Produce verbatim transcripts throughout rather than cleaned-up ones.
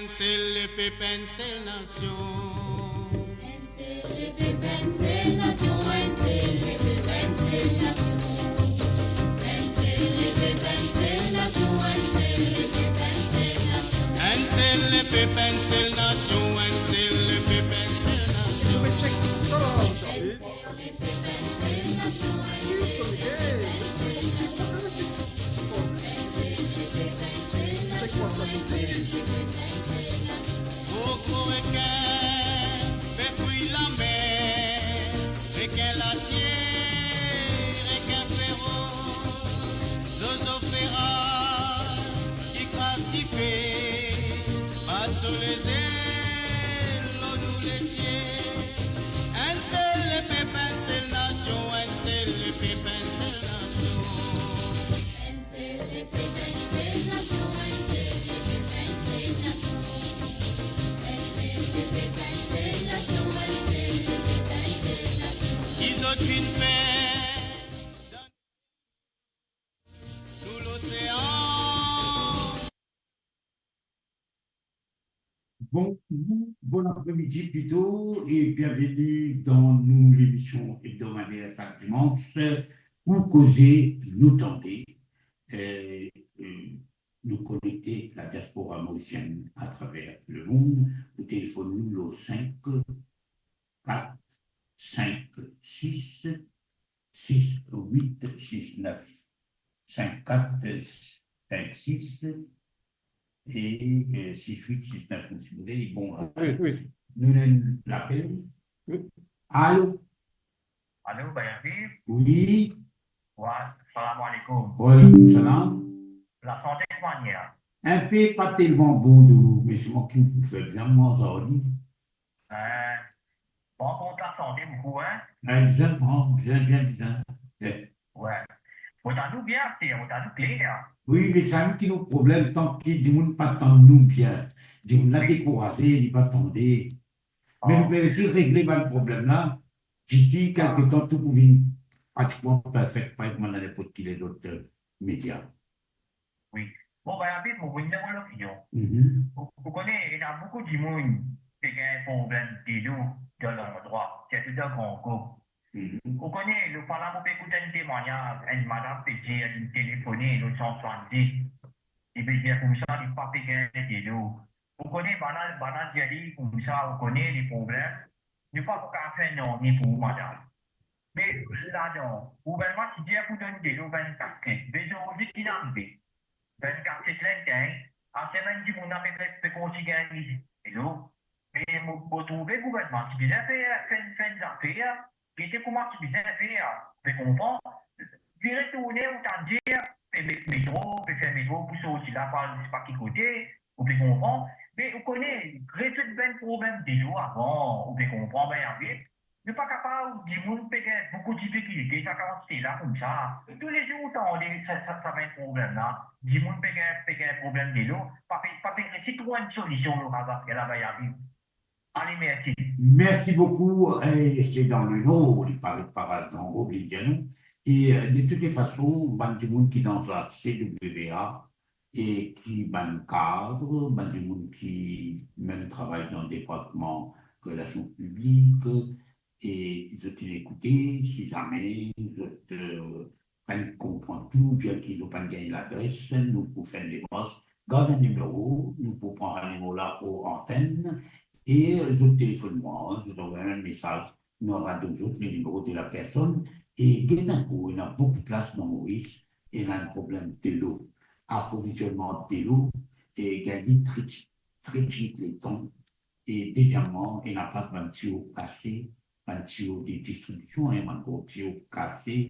Enn sel lepep, enn sel nasion. Enn sel lepep, enn sel nasion, enn sel lepep, enn sel nasion. Enn sel lepep, enn sel nasion, enn sel lepep, enn sel nasion. Enn sel lepep, enn sel nasion, enn sel lepep, enn sel nasion. Enn sel lepep, enn sel nasion, enn sel lepep, enn sel nasion. Enn sel lepep, enn sel nasion, enn sel lepep, enn sel nasion. Kokorekin, pe fouy lamer, rekin lasie, rekin feros, zozo feraz ki kraz dife, pas so lezel lor nou lezie. Enn sel lepep, enn sel nasion, enn sel lepep, enn sel nasion. Enn sel lepep, enn sel nasion, enn sel lepep, enn sel nasion. Enn sel lepep, enn sel nasion, enn sel lepep, enn sel nasion. Ki zot finn fer sou losean. Bonzour, bon apremidi plito, e bienveni dan nou lemision ebdomadair sak dimans, Ou koze nou tande. Eh, eh, nou konekte la diaspora morisienn atraver lemond. Ou telefonn nou lor sink kat sink sis sis wit sis nef, sink kat sink sis e, eh, sis wit sis nef, si vous voulez, bon, wi, wi, nou ena enn lapel. Wi. Alo? Alo, Bayaviv? Wi. Wa, salam aleykoum. Wa aleykoum salam. Lasante, kouman i ye? Enpe pa telman bon, me se mwa ki pou fer bizin, mwa, sa ou di. Eh, bon, bon, lasante boukou, hein? Eh, bizin, bon, bizin, bien bizin. Eh. Wi. Mo tann ou bien, aster, mo tann ou kler. Wi, me sa ki nou problem, tan ki dimoun pa tann nou bien, dimoun la, wi, dekouraze, li pa tande. Me, oh, nou pe resi regle bann problem la. Disi kelke tan, tou pou vinn pratikman perfek, parey kouma dan ninport ki lezot, eh, media. Wi. Bon, Bayaviv, mo vinn donn mo lopinion. Mhm. Ou, ou kone, ena boukou dimoun pe gagn problem delo dan landrwa, sirtou dan Gran Kof. Mhm. Ou kone, lot fwa la, mo pe ekout enn temwagnaz, enn madam pe dir, li telefone, lot san swasanndis. Li pe dir koumsa, li pa pe gagn delo. Ou kone, bann la, bann la dir li koumsa, ou kone, le problem, nou pa pou kapav fer nanye pou ou, madam. Me ladan, gouvernman ti dir pou donn delo vennkat set, be zordi ki inn arive? Vennkat set la inn tegn, aster bann dimoun la pe, pe, pe kontign gagn delo. Me mo, mo trouve gouvernman ti bizin fer, fer, fer enn zafer, gete kouma ti bizin fer, ou pe konpran? Vire tourne, ou tann dir, pe met metro, pe fer metro pou sorti la, pou al sipa ki kote, ou pe konpran? Me ou kone, rezoud bann problem delo avan, ou pe konpran, Bayaviv. Nou pa kapav, dimoun pe gagn boukou difikilte, sa kantite la koumsa. Toulezour ou tande sa, sa, sa bann problem la, dimoun pe gagn, pe gagn problem delo, pa pe, pa pe resi trouv enn solision lor sa zafer la, Bayaviv. Ale, mersi. Mersi boukou. Eh, se dan Lenor, li paret paraz dan Gob, li dir nou. E, eh, de tout le fason, bann dimoun ki dan la C W A, e ki bann kad, bann dimoun ki mem travay dan departman relasion piblik, e zot inn ekoute, si zame zot, eh, pa'nn konpran tou, oubien ki zot pa'nn gagn ladres, nou pou fer enn demars, gard enn nimero, nou pou pran sa nimero la lor antenn, e zot telefonn mwa, zot anvway mwa enn mesaz, nou ava donn zot le nimero de la personn, e get enn kou, ena boukou plas dan Moris, ena enn problem delo, aprovizionnman delo, e gagn li tre, tre tigit letan, e deziemman, ena plas bann tiyo kase, bann tiyo de distribision, hein, bann gro tiyo kase,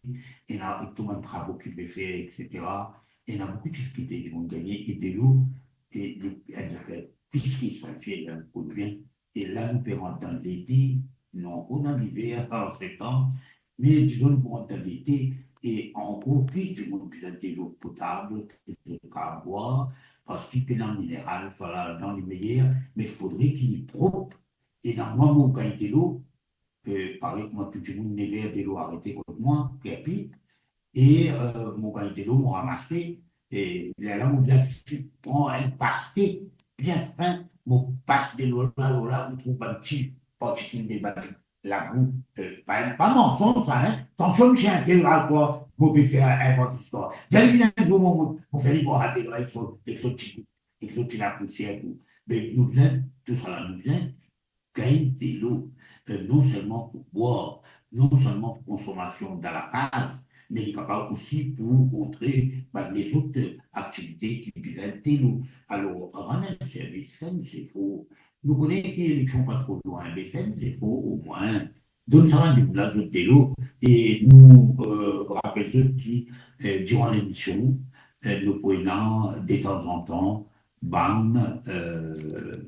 ena ek tou bann travo ki pe fer, et cetera. Ena boukou difikilte dimoun gagne, e delo, e li, enn zafer plis ki esansiel, hein, ou konn bien. E la, nou pe rant dan lete, nou ankor dan liver an septanm, me dizon nou pou rant dan lete, e ankor plis dimoun bizin delo potab, ki zot kapav bwar, parski pena mineral, fala ladan li meyer, me fodre ki li prop. Ena mwa, mo gagn delo, eh, parey kouma tou dimoun, never delo arete kot mwa, kerpi, e, eh, mo gagn delo, mo ramase, e lerla mo bizin pran enn paste bien fin, mo pas delo la, lor la, mo trouv bann ti partikil de bann lagou, eh, pa, pa mansonz sa, hein. Tansion, si enn tel rakor, mo pe fer invant istwar. Gagn li enn zour, mo, mo, mo fer li bwar delo ek so, ek so ti gou, ek so ti lapousier tou. Me nou bizin, tousala, nou bizin gagn delo, eh, non selman pou bwar, non selman pou konsomasion dan lakaz, me li kapav osi pou antre bann lezot aktivite ki bizin delo. Alor, avan enn servis, fer enn zefo. Nou kone ki eleksion pa tro lwin, me fer enn zefo omwin. Donn sa bann dimoun la zot delo, e nou, eh, rapel zot ki, eh, diran lemision, eh, nou pou ena detanzantan bann, eh,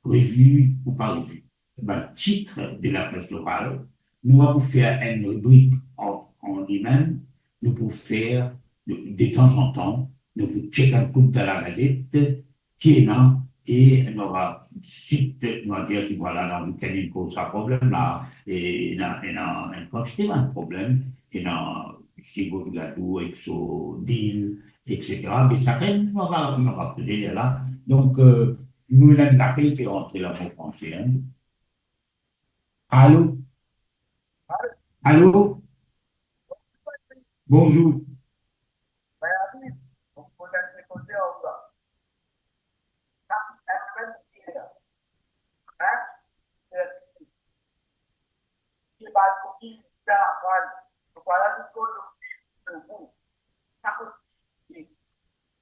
revi ou pa revi, bann tit de lapress lokal. Nou pa pou fer enn ribrik an, an limem, nou pou fer de, detanzantan, nou pou tchek enn kout dan lagazet ki ena, e nou va sit, nou va dir ki vwala, dan wikenn inn koz sa problem la, e ena, ena enn kantite bann problem, ena Sivo Gadou ek so dil, et cetera. Me sakenn nou va, nou va koze lerla. Donk, eh, nou ena enn lapel pe rantre la, mo panse, hein. Alo? Alo? Bonzour.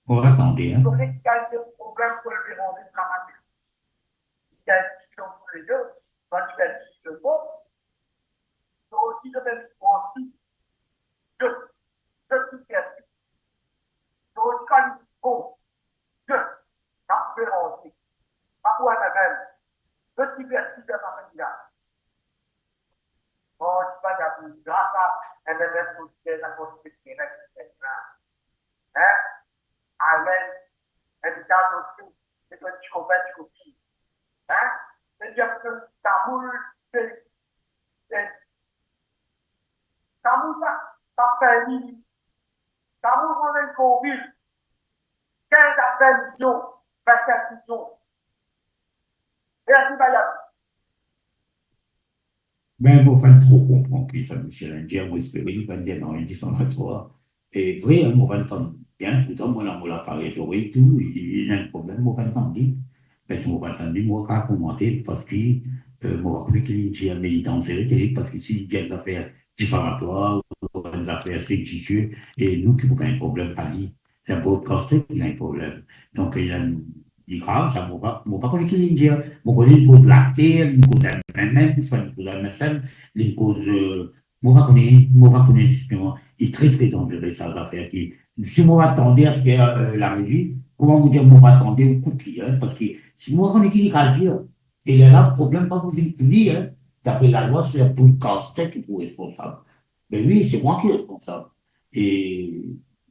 On va attendre, hein. Hein? Amen. Enn ta nou tou, se enn ti konpin, ti kopin. Hein? Se dir ke tamoul, se, se, tamoul pa, pa permi. Tamoul, mo konn enn konvil, kinz a ven milion, vin-sink milion. Mersi, Bayard. Ben, mo pa tro konpran ki sa misie la dir, mo espere li pa dir nanye difamatwar. E vre, mo pa tann bien, pourtan mo ena mo laparey zorey tou, e, e, ena enn problem, mo pa tann li. Parski mo pa tann li, mo pa kav komante, parski, eh, mo pa kone ki li dir, me li danzere terir, parski si li dir enn zafer difamatwar ou enn zafer sedisieux, e nou ki pou gagn problem, pa li. Se broadcaster ki gagn problem. Donk, li, li grav sa, mo pa, mo pa kone ki li dir. Mo kone li koz later, li koz M M M, swa li koz M S M, li koz, eh, mo pa kone, mo pa kone zisteman. Li tre, tre danzere sa zafer ki, si mo pa tande aster, eh, lamizik, kouma mo dir mo pa tande ou kout li, hein, parski si mo pa kone ki li kav dir, e lerla problem pa pou vinn pou li, hein. Dapre lalwa, se broadcaster ki pou responsab. Ben wi, se mwa ki responsab. E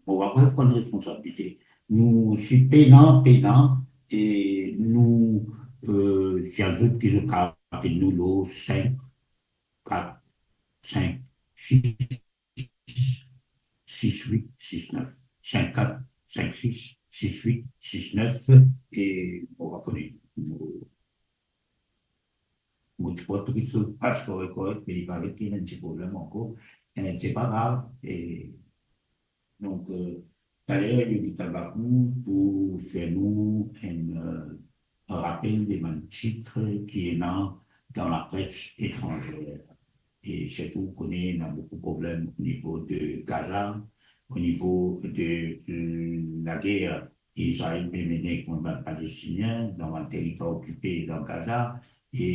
mo pa pou pran responsabilite. Nou, si pena, pena, e nou, eh, si zot ki zot kav apel nou lor sink kat sink sis sis wit sis nef. Sink kat sink sis sis wit sis nef, e mo pa kone. Mo, mo ti pran tou kiksoz, paspor ek korek, me li paret ki ena enn ti problem ankor. Eh, se pa grav. E donk, eh, taler, Yogi Tabakou pou fer nou enn, eh, rapel de bann tit ki ena dan lapres etranzer. E sirtou, ou kone, ena boukou problem o nivo de Gaza, o nivo de, eh, lager ki Izrael pe mene kont bann Palestinien dan bann teritwar okipe dan Gaza e,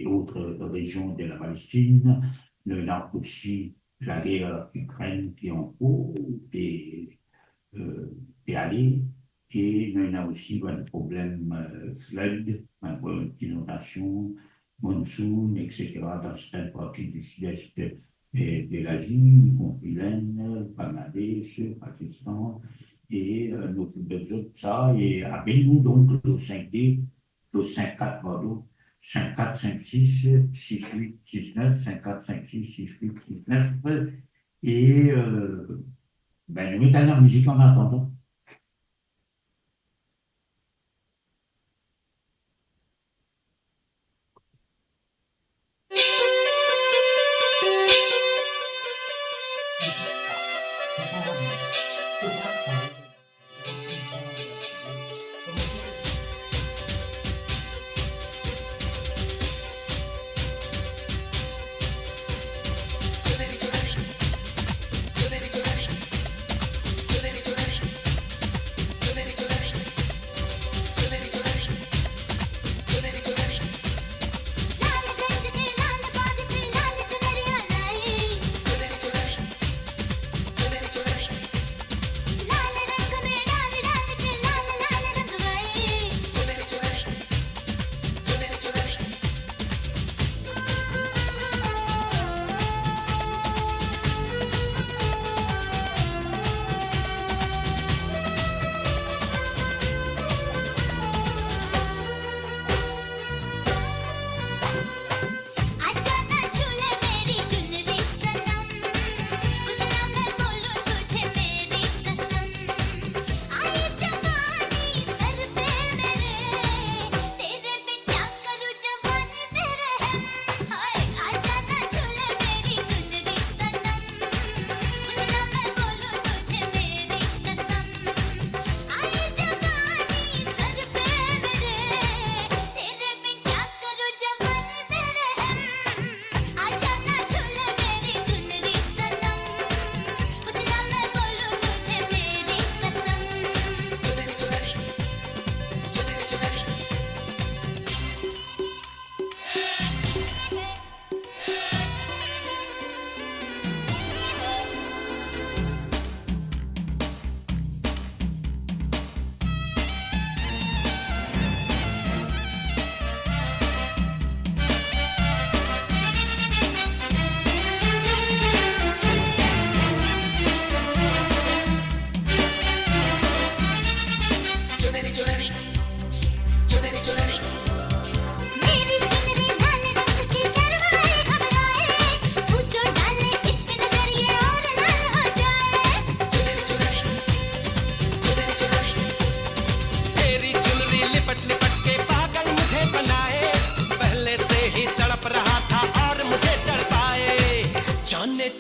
e ot rezion de la Palestine. Nou ena osi lager Ikrenn ki ankor pe, eh, pe ale, e nou ena osi bann problem, eh, flood, bann problem inondasion, monsoon, et cetera, dan sertenn parti di sid-est, eh, de Lazi, ikonpri Lenn, Bangladesh, Pakistan, e, eh, nou pou dir zot sa, e apel nou donk lor sink de, lor sink kat, pardon, sink kat sink sis sis wit sis nef, sink kat sink sis sis wit sis nef, e, eh, ben, nou met enn lamizik an atandan.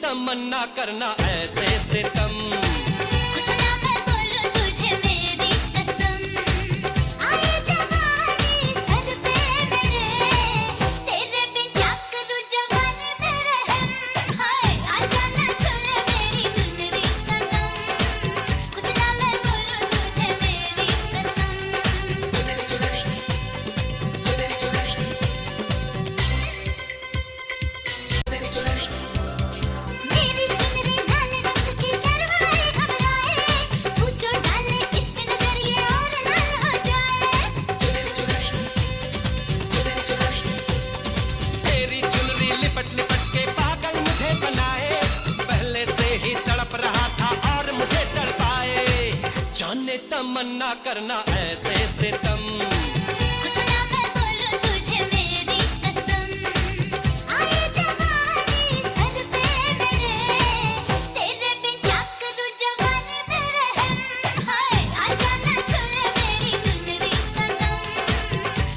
तमन्ना करना ऐसे सितम। कुछ ना मैं बोलूं तुझे मेरी कसम, आए जवानी सर पे मेरे, तेरे बिन क्या करूं जवानी बेरहम। हाय, आजा ना छू ले मेरी चुनरी सनम, कुछ ना मैं बोलूं तुझे मेरी कसम। मेरी चुनरी लाल रंग की शर्माए घबराए, तू जो डाले इस पे नजर ये और लाल हो जाए। तेरी चुनरी लिपट लिपट के पागल मुझे बनाए, पहले से ही तड़प रहा था और मुझे तड़पाए। जाने तमन्ना करना ऐसे सितम। कुछ ना मैं बोलूं तुझे मेरी कसम, आए जवानी सर पे मेरे, तेरे बिन क्या करूं जवानी बेरहम। हाय, आजा ना छू ले मेरी चुनरी सनम,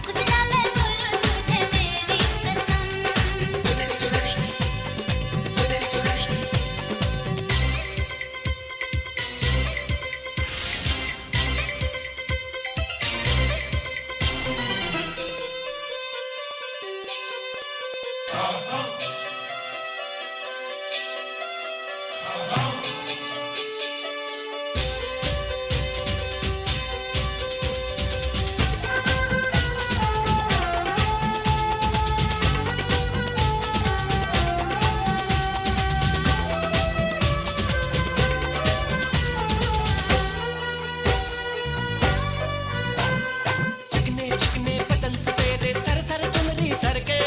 कुछ ना मैं बोलूं तुझे मेरी कसम। चिकने चिकने बदन से तेरे सर सर चुनरी सरके,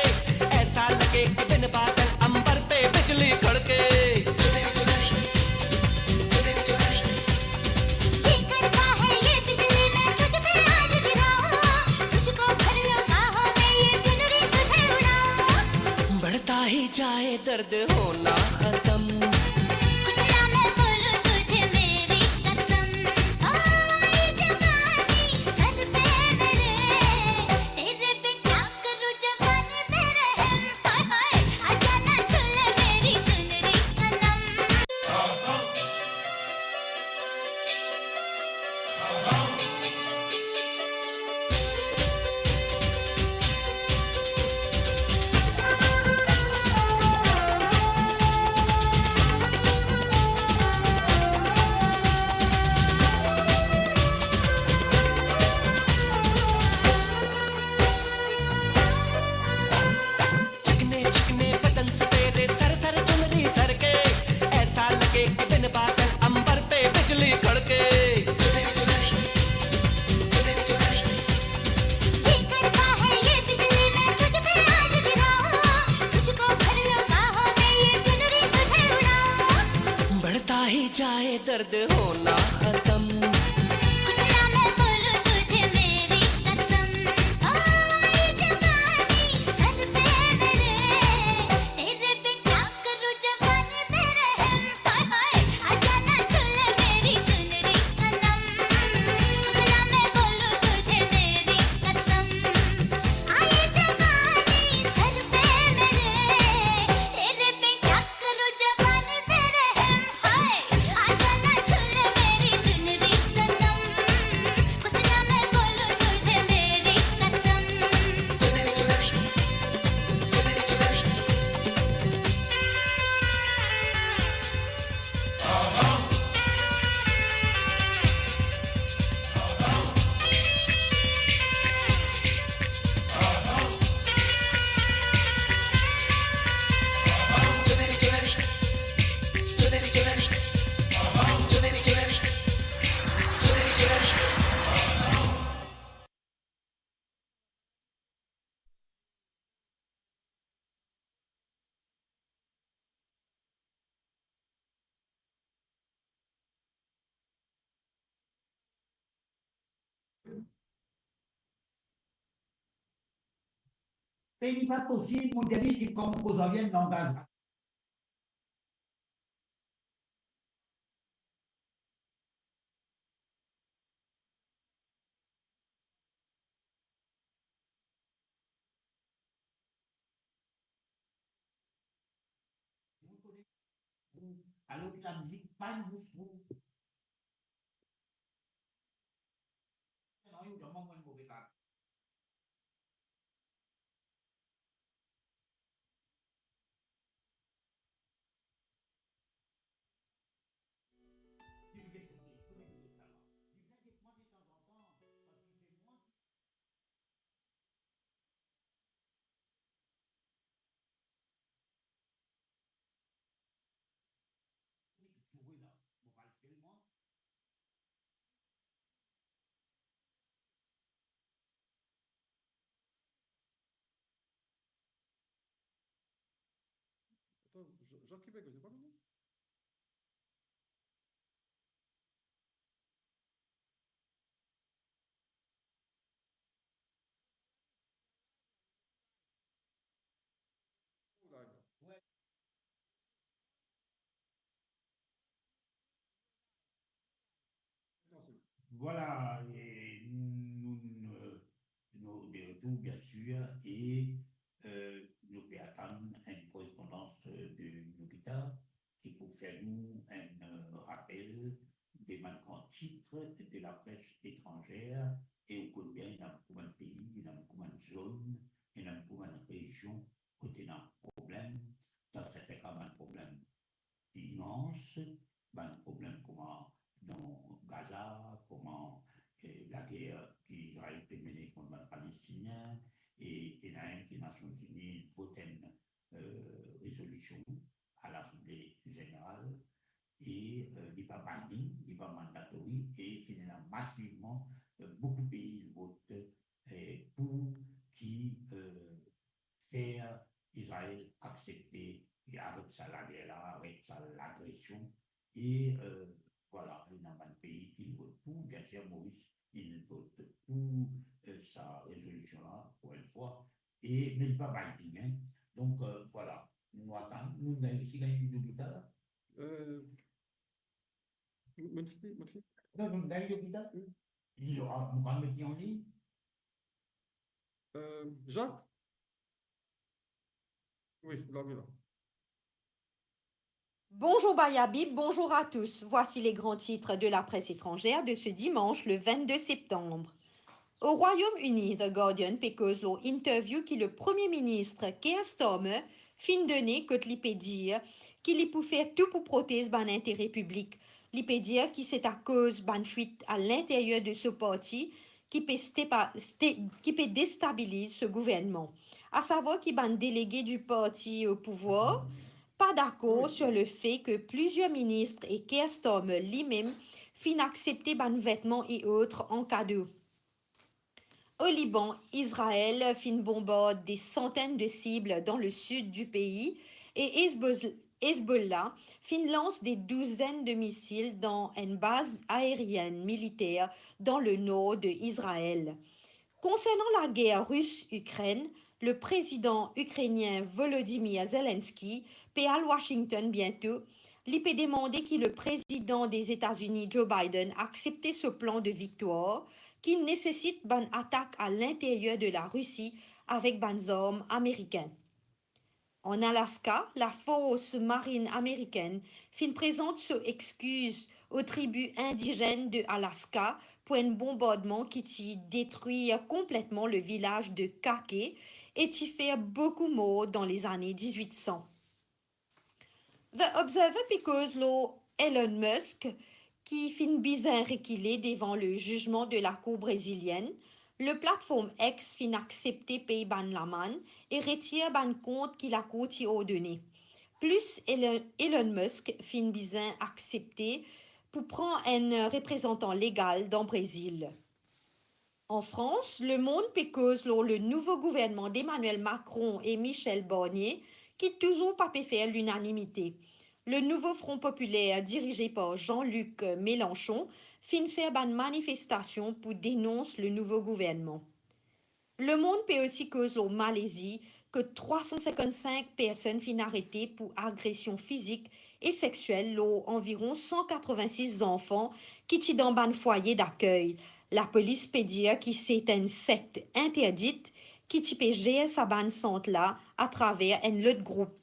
ऐसा लगे कि बिन बादल अंबर पे बिजली कड़के। ये गरबा है ये बिजली, मैं तुझ पे आज गिराऊं, तुझको भर लूं बाहों में, ये चुनरी तुझे उड़ाऊं। बढ़ता ही जाए दर्द, होना खत्म। कुछ ना मैं बोलूं तुझे मेरी कसम, ओ आई जवानी सर पे मेरे, तेरे बिन क्या करूं जवानी बेरहम। हाय हाय, आजा ना छू ले मेरी चुनरी सनम। चिकने चिकने बदन से तेरे सर सर चुनरी सरके, ऐसा लगे कि बिन बादल अंबर पे बिजली कड़के। ये गरबा है ये बिजली, मैं तुझ पे आज गिराऊं, तुझको भर लूं बाहों में, ये चुनरी तुझे उड़ाऊं। बढ़ता ही जाए दर्द, होना खत्म। कुछ ना मैं बोलूं तुझे मेरी कसम, ओ आई जवानी सर पे मेरे, तेरे बिन क्या करूं जवानी बेरहम। हाय हाय, आजा ना छू ले मेरी चुनरी सनम, कुछ ना मैं बोलूं तुझे मेरी कसम, आई जवानी सर पे मेरे, तेरे बिन क्या करूं जवानी बेरहम। हाय, आजा ना छू ले मेरी चुनरी सनम, कुछ ना मैं बोलूं तुझे मेरी कसम। Pe li pa posib, mo dir li ki kouma koz avien langaz la. alor ki lamizik pa enn boustrou. Non, ou donn mwa enn move kart. Zoe la, mo pa'l fer mwa. Atann, Jean, Jean Québec, vous êtes pas venu? Vwala, e nou, nou, nou de retour, bien sûr, e, euh, nou pe atann enn korespondans, euh, de Yogita ki pou fer nou enn, euh, rapel de bann gran tit de lapres etranzer, e ou konn bien, ena boukou bann pei, ena boukou bann zone, ena boukou bann rezion kot ena problem, dan serten ka bann problem imans, bann problem kouma dan Gaza, kouma, eh, lager ki Izrael pe mene kont bann Palestinien, e ena enn ki Nasion Zini vot enn, eh, rezolision a Lasanble Zeneral, e, eh, li pa binding, li pa mandatory, e finn ena masivman, eh, boukou pei vot, eh, pou ki, eh, fer Izrael aksepte e aret sa lager la, aret sa lagresion. E, eh, vwala, ena bann pei ki vot pou, bien sûr, Moris, li vot pou, eh, sa rezolision la, pou enn fwa. E, me li pa binding, hein. Donk, eh, vwala, nou atann, nou gagn, si gagn nou leta la. Euh, Monn fini, monn fini. Non, nou gagn leta la. Li, ah, nou pa met li an ligne. Euh, Jacques? Oui, là, oui, là. Bonjour Bayabib, bonjour à tous. Voici les grands titres de la presse étrangère de ce dimanche le vingt-deux septembre. O Rwayom Ini, The Guardian pe koz lor interview ki le Premie Minis Keir Starmer finn done, kot li pe dir ki li pou fer tou pou protez bann intere piblik. Li pe dir ki se akoz bann fwit a linteryer de so parti ki pe stepa-, ste-, ki pe destabiliz so gouvernman. Asavwar ki bann delege di parti o pouvwar pa dakor sur le fait que plusieurs ministres et Keir Starmer limem finn aksepte bann vetman e ot an kado. O Liban, Izrael finn bonbard des centaines de cibles dans le sud du pays e Hezboz-, Hezbollah finn lans des douzaines de missiles dans une base aérienne militaire dans le nord de Israël. Konsernan lager Ris-Ikrenn, le prezidan ikrenien Volodymyr Zelensky pe al Washington biento. Li pe demande ki le prezidan de Zetazini, Joe Biden, aksepte so plan de viktwar ki nesesit bann atak a linteryer de la Risi avek bann zarm amerikin. An Alaska, lafors marin amerikenn finn prezant so exkiz o tribi indizenn de Alaska pou enn bonbardman ki ti detrir konpletman le vilaz de Kake e ti fer boukou mor dan lezane dizwit san. The Observer pe koz lor Elon Musk, ki finn bizin rekile devan le zizman de lakour brezilienn. Le platform X finn aksepte pey bann lamann e retir bann kont ki lakour ti ordone. Plis, Elon, Elon Musk finn bizin aksepte pou pran enn reprezantan legal dan Brezil. An Frans, lemonn pe koz lor le nouvo gouvernman d'Emmanuel Macron e Michel Barnier, ki touzour pa pe fer linanimite. Le nouvo Front Populaire, dirize par Jean-Luc Mélenchon, finn fer bann manifestasion pou denons le nouvo gouvernman. Lemonn pe osi koz lor Malezi, kot trwa san sinkant-sink personn finn arete pou agresion fizik e seksiel lor anviron san katrovin-sis zanfan ki ti dan bann fwaye dakey. Lapolis pe dir ki se enn sekt interdit ki ti pe zer sa bann sant la atraver enn lot group.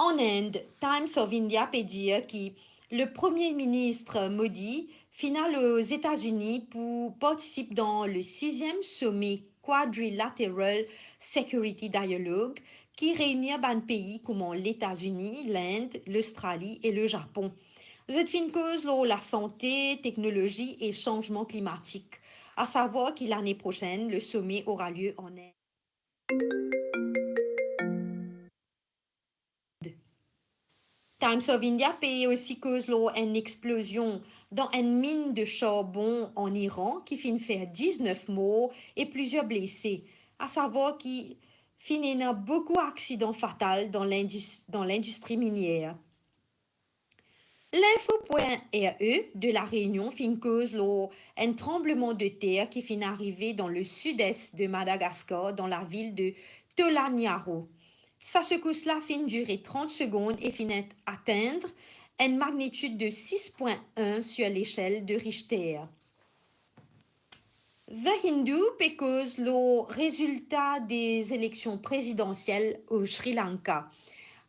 An Inde, Times of India pe dir ki le Premier Ministre Modi finn al Ozetazini pou partisip dan le siziem some Quadrilateral Security Dialogue ki reini bann pei kouma Letazini, Lind, Lostrali e le Japon. Zot finn koz lor lasante, teknolozi e sanzman klimatik. A savwar ki lane prosenn, le some aura lieu an Inde. Times of India pe osi koz lor enn explozion dan enn minn de sarbon an Iran ki finn fer diznef mor e plizier blese. A savwar ki finn ena boukou aksidan fatal dan lindis-, dan lindistri minier. Linfo pwin R E de La Réunion finn koz lor enn tranbleman de ter ki finn arive dan le sid-es de Madagaskar, dan lavil de Tolaniaro. Sa sekous la finn dire trant segond e finn at-, atenn enn magnitid de sis pwin enn sur lesel de Richter. The Hindu pe koz lor rezilta de zeleksion prezidansiel o Sri Lanka.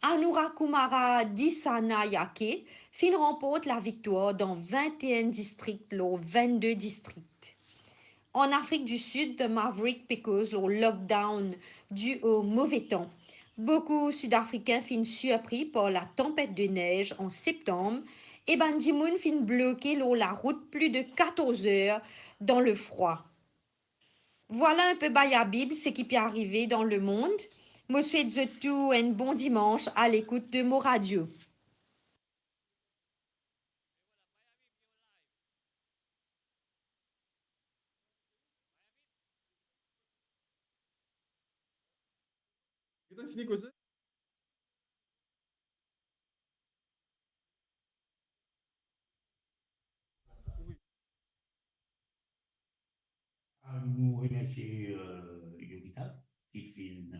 Anura Kumara Dissanayake finn ranport laviktwar dan vinte-enn distrik lor vennde distrik. An Afrik di Sid, The Maverick pe koz lor lockdown di o move tan. Boukou Sid-Afrikin finn sirpri par latanpet de nez an septanm e bann dimoun finn bloke lor larout plis de katorz er dan lefrwa. Vwala inpe Bayabib seki pe arive dan lemond. Mo swet zot tou enn bon dimans a lekout de Mo Radio. Fini koze? Wi. Ah, nou remersie, euh, Yogita ki finn,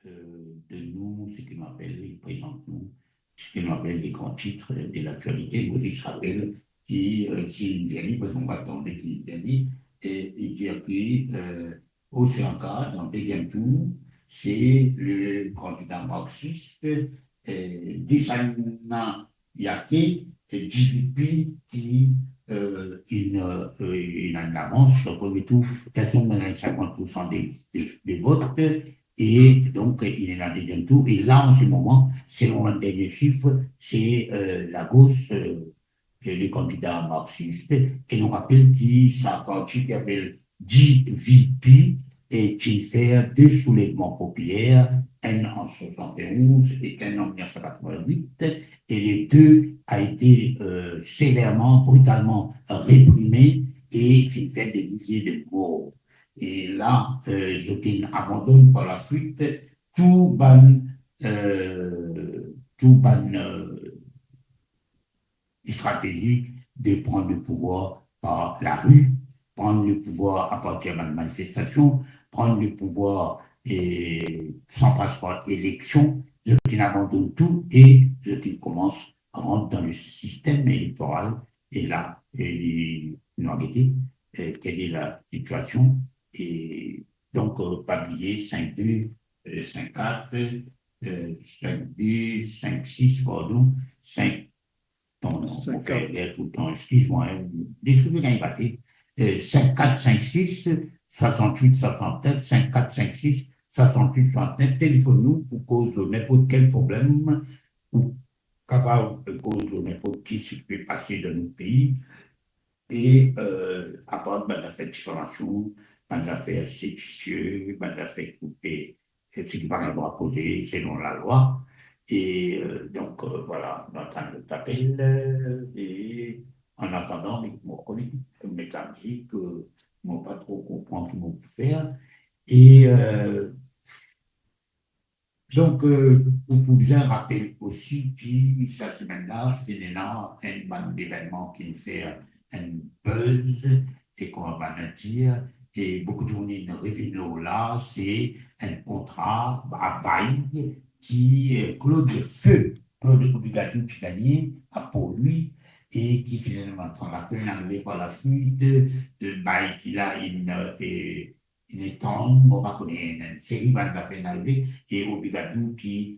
euh, donn nou seki nou apel, li prezant nou seki nou apel les grands titres de l'actualité. Mo zis rapel ki, euh, si li bien li, parski mo pa tande ki li bien li, e li dir ki, euh, o Sri Lanka, dan deziem tour, se le kandida marxiste, euh, Dissanayake, euh, D V P, ki, euh, inn, euh, inn an avans. Dan premie tour, personn pa gagn sinkant poursan de, de, de vot, e donk, euh, li ena deziem tour. E la, an se moman, selon bann dernie sif, se, euh, lagos, euh, euh, le kandida marxiste, e nou rapel ki sa parti ki apel D V P, e ki fer de soulevman popiler, enn an swasant-e-onz e enn an mil nef san katrovin-wit, e le de a ete, euh, severman, britalman reprime e finn fer de milie de mor. E la, euh, zot inn abandonn par laswit tou bann, euh, tou bann, euh, stratezi de pran le pouvwar par lari, pran le pouvwar apartir bann manifestasion, pran le pouvwar, eh, san pas par eleksion. Zot inn abandonn tou e zot inn koumans rant dan le sistem elektoral. E la, eh, li, nou a gete, eh, kel e la situasion. E donk, eh, pa bliye, sink de, eh, sink kat, eh, sink de, sink sis, pardon, sink, non, non, mo fer erer toultan, eskiz mwa, hein. Lespri pe gagn bate. Eh, sink kat sink sis, swasant-wit swasant-nef, sink kat sink sis, swasant-wit swasant-nef, telefonn nou pou koz lor ninport kel problem, ou kapav koz lor ninport ki seki pe pase dan nou pei. E, eh, apar bann zafer difamasion, bann zafer sedision, bann zafer ki pe, eh, seki pa gagn drwa koze selon lalwa. E, eh, donk, eh, vwala, nou atann lot apel, eh, e an atandan, met mo konik, met lamizik, eh, mo pa tro konpran ki mo pou fer. E, eh, Donk, eh, ou pou bizin rapel osi ki sa semenn la, finn ena enn bann levennman ki finn fer enn buzz, e kouma bann dir, e boukou dimoun inn revinn lor la, se enn kontra a bay ki, eh, Claude Feu, Claude Obigadou ti gagne a pou li, e ki finalman, kan laplent arive par laswit, eh, bay ki la inn, eh, inn etann, mo pa kone, ena enn seri bann zafer inn arive, e Obigadou ki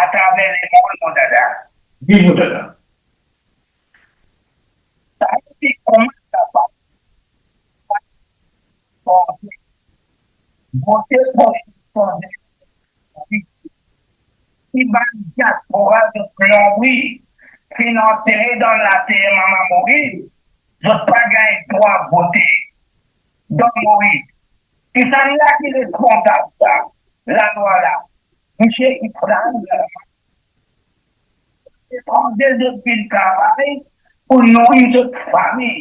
atraver lemond, mo dada. Wi, mo dada. Sa ete kouma sa pa vote konstitision de ki bann diaspora zot lonbri finn antere dan later mama Moris, zot pa gagn drwa vote. Donk Moris, kisannla ki responsab sa lalwa la? Misie Ibrahim Lalman. Etranze zot vinn travay pou nouri zot fami.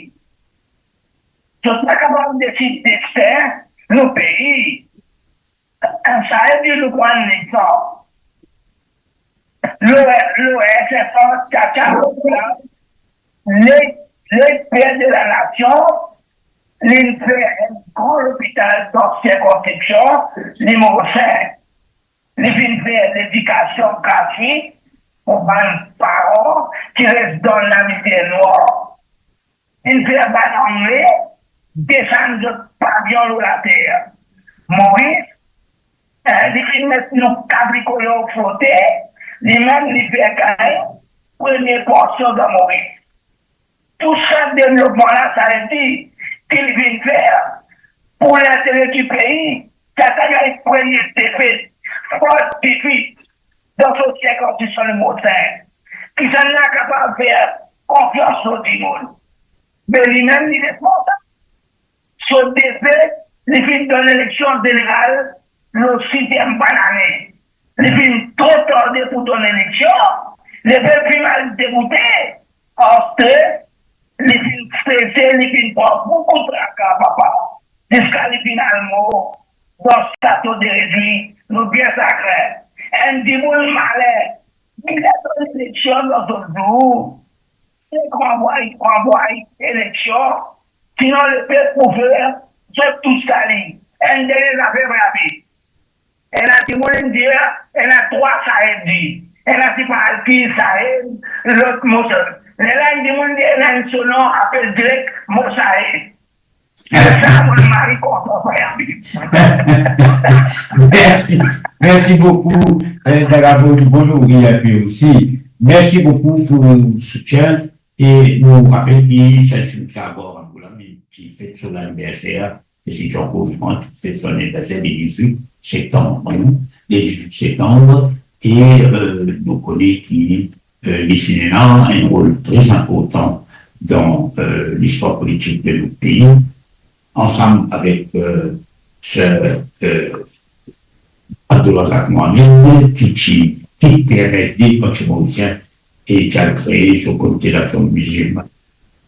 Zot pa kapav desid destin nou pei. Sa vedir nou pran lexanp. Lo, lo S F A, Tchatcha, le, le per de la nasion, li fer enn gran lopital dan sirkonskripsion Limousin. Li finn fer ledikasion gratwit pou bann paran ki res dan lamizer nwar. Li fer bann Angle desann zot pavion lor later. Moris, eh, li finn met nou kabrikolor flote, limem li fer gagn premie pansion dan Moris. Tou sa devlopman la, sa vedir ki li vinn fer pou lintere di pei, sa ta gagn premie defet, fort defet dan so sirkonskripsion Limousin. Kisannla kapav fer konfians lor dimoun? Me limem li responsab. So defet, li finn donn eleksion zeneral lor siziem bann ane. Li finn tro tarde pou donn eleksion, lepep finn al deboute, aster li finn strese, li finn pran boukou traka, papa, ziska li finn al mor dan sato de Redwi, nou bien sagrin. Enn dimoun malin, li donn eleksion dan zot zour, se ranvway, ranvway eleksion, sinon lepep pou fer zot tou sali. Enn dernie zafer, mo rapel. Ena dimoun dir, ena trwa Saed dir. Ena ti parti Saed, lot mo sel. Ena enn dimoun dir, ena enn so nom apel direk mo Saed. Sa, mo mari kontan, frè. Mersi, mersi boukou, eh, Zagabon, bon nouri enpe osi. Mersi boukou pou soutien. E nou rapel ki Saint Simon Sabor Angola, ki fet so laniverser, e si Jean-Claude Franck fet so laniverser le dizwit septanm, wi, le dizwit septanm, e, eh, nou kone ki, eh, li finn ena enn rol tre inportan dan, eh, listwar politik de nou pei, ansam avek, eh, Sir, eh, Abdulrazak Mohamed, ki ti kit P M S D, Parti Morisien, e ki al kree so Komite Daksion Mizilman,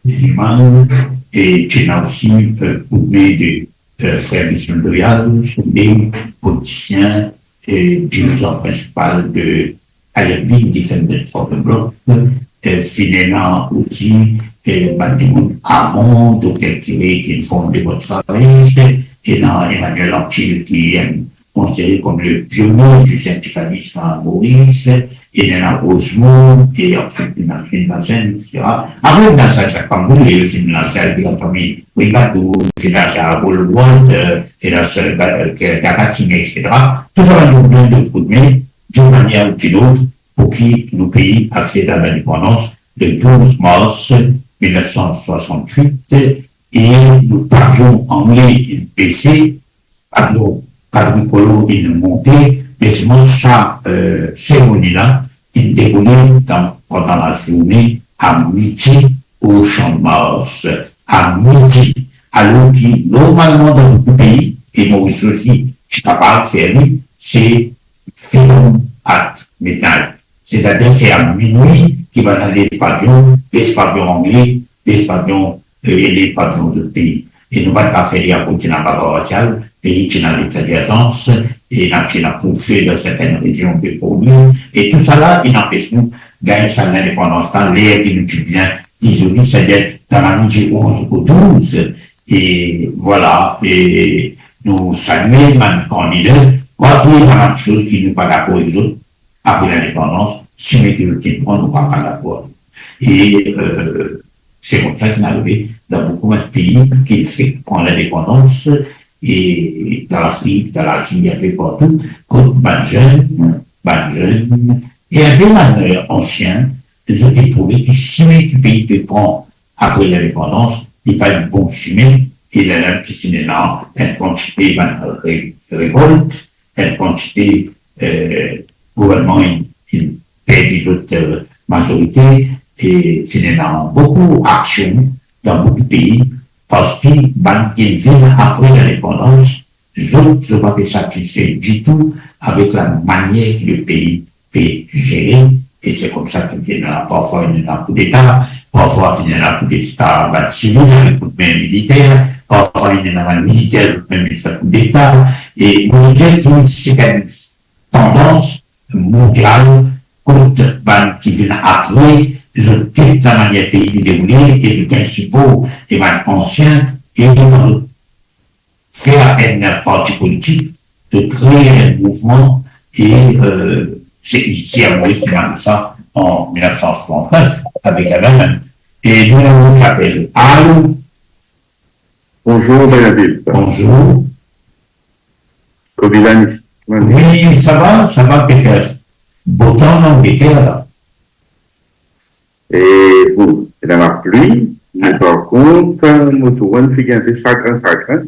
Mizilman, e ti ena osi, eh, koudme de, eh, frer Bisson Loyal, se de politisien e dirizan prinsipal de A F D, Independent Front of Bloc, eh, finn ena osi, eh, bann dimoun avan, Dokter Kire ki finn fond Parti Travayis, ena Emmanuel Anquetil ki enn konsidere kom le pionie du syndicalisme à Maurice, ena Rosemond, e ansuit ena Finn Larsen, et cetera. Apre, ena sa, sa, kouma nou dir, ena sa, Albert Famille Brigadou, ena sa, Paul Ward, eh, ena sa, Ga-, Ga-, Gakatine, et cetera. Tou sa, nou donn de koudme, d'une manière ou d'une autre, pou ki nou pei aksed a lindepandans le douz mars mil nef san swasant-wit, e nou pavion angle inn bese, pavion katrikolor inn monte, me selman sa, eh, seremoni la inn deroule dan, pandan lazourne a midi o Champ de Mars, a midi, alor ki normalman dan boukou pei, e Moris osi ti kapav fer li, se freedom at midnight. Setadir se a minwi ki bann les pavion, les pavion angle, les pavion, eh, les pavion dot pei. E nou pa kapav fer li akoz ti ena bagar rasial, pei ti ena leta dirzans, e ena, ti ena kouvfe dan sertenn rezion de Pauli, e tousala inn anpes nou gagn sa lindepandans la, ler ki nou ti bien izole, setadir dan lane di onz o douz, e vwala, e nou salie bann kandida, kwake ena bann soz ki nou pa dakor ek zot, apre lindepandans, sime ki zot ti pran, nou pa, pa dakor. E, eh, se koumsa ki inn arive dan boukou bann pei ki fek pran lindepandans, e dan Lafrik, dan Lazi, enpe partou, kot bann zenn, bann zenn, E enn pe bann, eh, ansien, zot ti trouve ki sime ki pei pe pran apre lindepandans, li pa enn bon sime, e lerla ti finn ena enn kantite bann re-, revolt, enn kantite, eh, gouvernman inn, inn perdi zot, eh, mazorite, e finn ena boukou aksion dan boukou pei, parski bann ki vinn apre lindepandans, zot, zot pa pe satisfe ditou avek lamanier ki lepei pe zere, e se koumsa ki ena, parfwa ena koudeta, parfwa ena koudeta bann sivil avek koudme militer, parfwa ena bann militer avek koudeta, e nou dir ki se enn tandans mondial kot bann ki vinn apre, zot get lamanier pei pe deroule e zot gagn sipor de bann ansien, e kan zot fer enn parti politik, zot kre enn mouvman, e, eh, se isi a Moris ki inn ariv sa an mil nef san swasant-nef avek L M N. E nou ena enn lot apel. Alo? Bonzour, Bernadette. Bonzour. Kovilan isi. Wi, sa va, sa va, pe fer botan Langleter la. E bon, ena lapli, me par kont, mo trouv enn figir enpe sagrin, sagrin.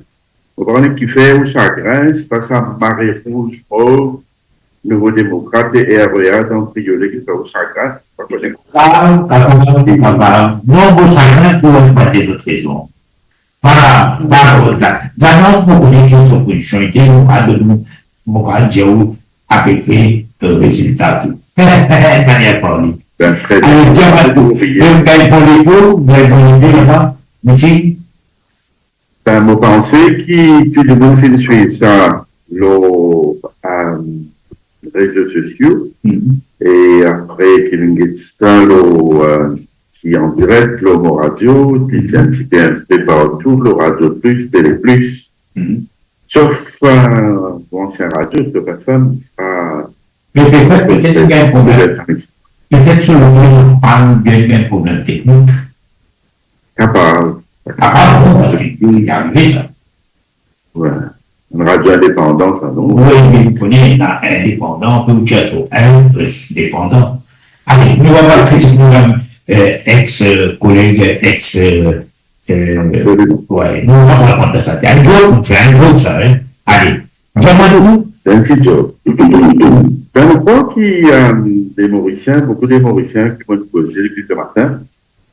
Mo pa kone kifer ou sagrin, se pa sa mare rouz, mov, Nouvo Demokrat e R E A dan kriole ki fer ou sagrin, pa kone. Kapav, kapav, kapav. Non, mo sagrin pou enn bann lezot rezon. Pa, pa koz la. D'avans, mo kone ki so pozision ete, mo pa donn ou, mo pa dir ou apepre, eh, rezilta tou. Manier parle. Bien, très bien. Ale, dir mwa, ou gagn bon lepo, ou gagn bon lide laba, Michel? Ben, mo panse ki tou dimoun finn swiv sa lor, eh, rezo sosio, e apre ki nou get sa lor, eh, ti an direk lor mo radio, ti, ti enn tipe, enn tipe partou, lor Radio Plus, Télé Plus. Sof, eh, mo ansien radio, Top F M, eh, Me petet, petet inn gagn problem. Petet so lomil pann, bien gagn problem teknik. Kapav. Kapav, non, parski li arive sa. Wi. Enn radio indepandan sa, non? Wi, me ou kone, ena indepandan, pe ou tir so in, plis depandan. Ale, nou pa al kritik nou mem, eh, ex, eh, koleg, ex, eh, Eh, wi, nou, nou pa rakont sa. Enn dwet, enn dwet sa, hein. Ale, dir mwa nou. Enn ti dwet. Dan mo krwar ki, eh, de Morisien, boukou de Morisien ki mo koze depi se matin.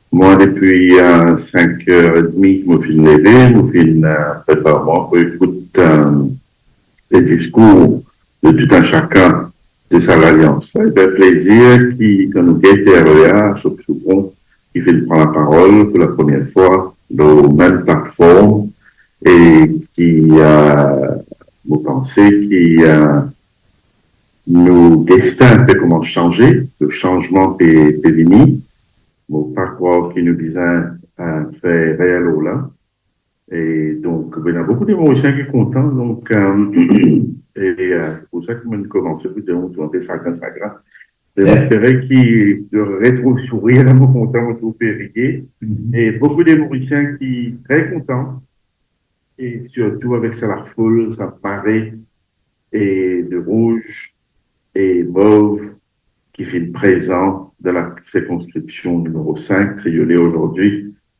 Mwa, depi, eh, sink er edmi, mo finn leve, mo finn, eh, prepar mwa pou ekout, eh, le diskour de tout un chacun de sa lalians. Sa fer plezir ki, kan nou get R E A, Sophie Souperon, ki finn pran laparol pou lapremier fwa lor mem platform, e ki, eh, mo panse ki, eh, nou destin pe koumans sanze, le sanzman pe, pe vini. Mo pa krwar ki nou bizin, eh, fer rer lor la. E donk, ena boukou de Morisien ki kontan, donk, eh, e, eh, se pou sa ki mo'nn koumanse pou dir, nou trouv enpe sagrin, sagrin. Me mo espere ki nou retrouv sourir, mo kontan, mo trouv pe riye. E boukou de Morisien ki tre kontan, e sirtou avek sa lafoul, sa mare e de rouz e mov ki finn prezan dan la sirkonskripsion nimero sink, Triolet azordi,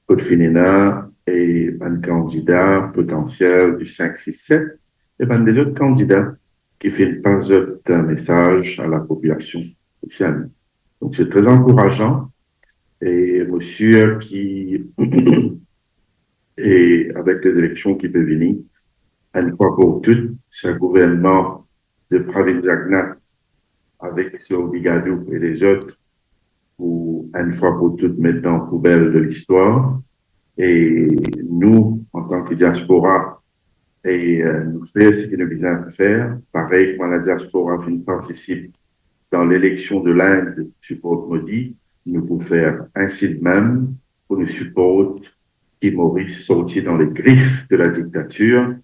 kot finn ena e bann kandida potansiel di sink, sis, set, e bann lezot kandida ki finn pas zot mesaz a lapopilasion Sesiel. Donk, se tre ankourazan, e mo sir ki, e avek lezileksion ki pe vini, enn fwa pou tou, sa gouvernman de Pravind Jugnauth avek Soham Vaidya e lezot pou enn fwa pou tou met dan poubel de listwar. E nou, antan ki diaspora, e, eh, nou fer seki nou bizin fer. Parey kouma ladiaspora finn partisip dan leleksion de Lind, siport Modi, nou pou fer insi de mem pou nou siport ki Moris sorti dan le grif de la diktatir.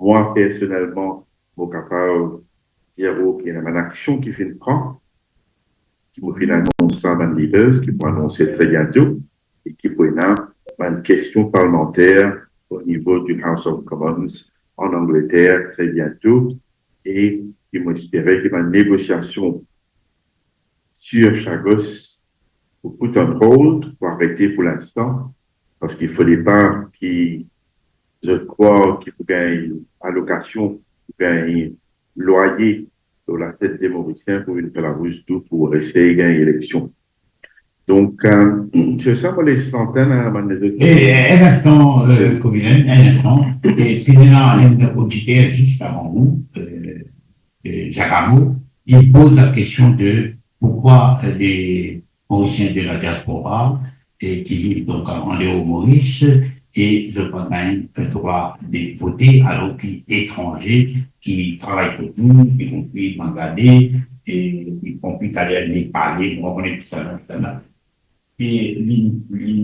Mwa, personelman, mo kapav dir ou ki ena bann aksion ki finn pran, ki mo finn anons sa bann leaders, ki pou anonse tre biento, e ki pou ena bann kestion parlmanter o nivo di House of Commons an Angleter tre biento, e ki mo espere ki bann negosiasion sur Chagos pou put on hold, pou arete pou linstan, parski fode pa ki zot krwar ki pou gagn alokasion, pou gagn lwaye lor latet de Morisien pou vinn fer labous dou pou esey gagn eleksion. Donk, euh, se sa, mo les lantinn a bann lezot. E, enn instan, euh, Kovilen, enn instan. E si nou ena enn oditer zis avan nou, euh, euh, Jacques Arnaud, li poz lakestion de pourkoi, euh, les Morisien de la diaspora e ki viv donk an deor Moris e zot pa gagn, euh, drwa de vote, alor ki etranze ki travay kot nou, ikonpri Bangladesh, e ikonpri taler Nepale, mo pa kone kisannla, kisannla. E li, li,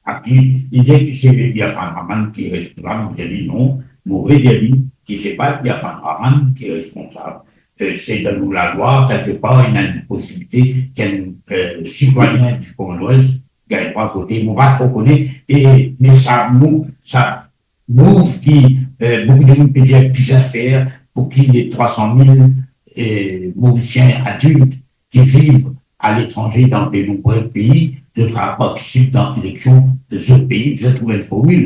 api, li dir ki se Irfan Rahman ki responsab, mo dir li non, mo redir li ki se pa Irfan Rahman ki responsab. Euh, se dan nou lalwa, kelkepar, ena enn posibilite ki enn, euh, sitwayin di Komor Lwes gagn drwa vote. Mo pa tro kone, e, me sa mou-, sa mouv ki, euh, boukou dimoun pe dir ki zafer pou ki le trwa san mil, euh, Morisien adilt ki viv aletranze dan de nonbre pei, zot kapav partisip dan eleksion de zot pei, zot trouv enn formil.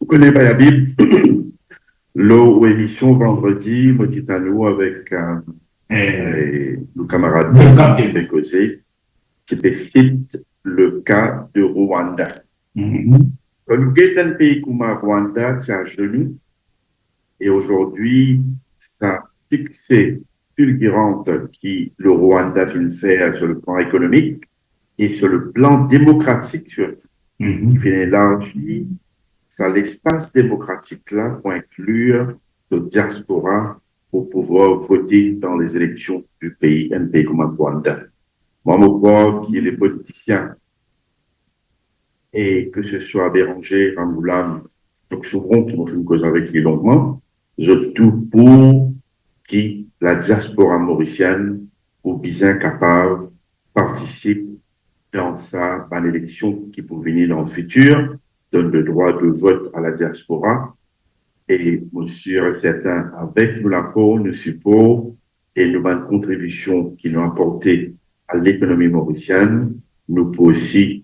Ou kone, Bayabib, lor ou emision vandredi, mo ti tann ou avek, euh, euh, nou kamarad Lucas de Bekoze, ti pe sit le ka de Rwanda. Mhm. Kan nou get enn pei kouma Rwanda, ti azenou, e azordi, sa sikse fulgiran ki le Rwanda finn fer sur le plan économique et sur le plan démocratique surtout. Mhm. Li finn elarzi sa lespas demokratik la pou inklir le diaspora pou pouvwar vote dan les élections du pays, enn pei kouma Rwanda. Mwa, mo krwar ki le politisien, e ke se swa Béranger Ramgoolam, Doc Soubron, ki mo finn koz avek li longman, zot tou pou ki la diaspora morisienn pou bizin kapav partisip dan sa bann eleksion ki pou vini dan le fitir, donn le drwa de vot a la diaspora. E mo sir e sertin, avek nou lapor, nou sipor e nou bann kontribision ki nou aporte a lekonomi morisienn, nou pou osi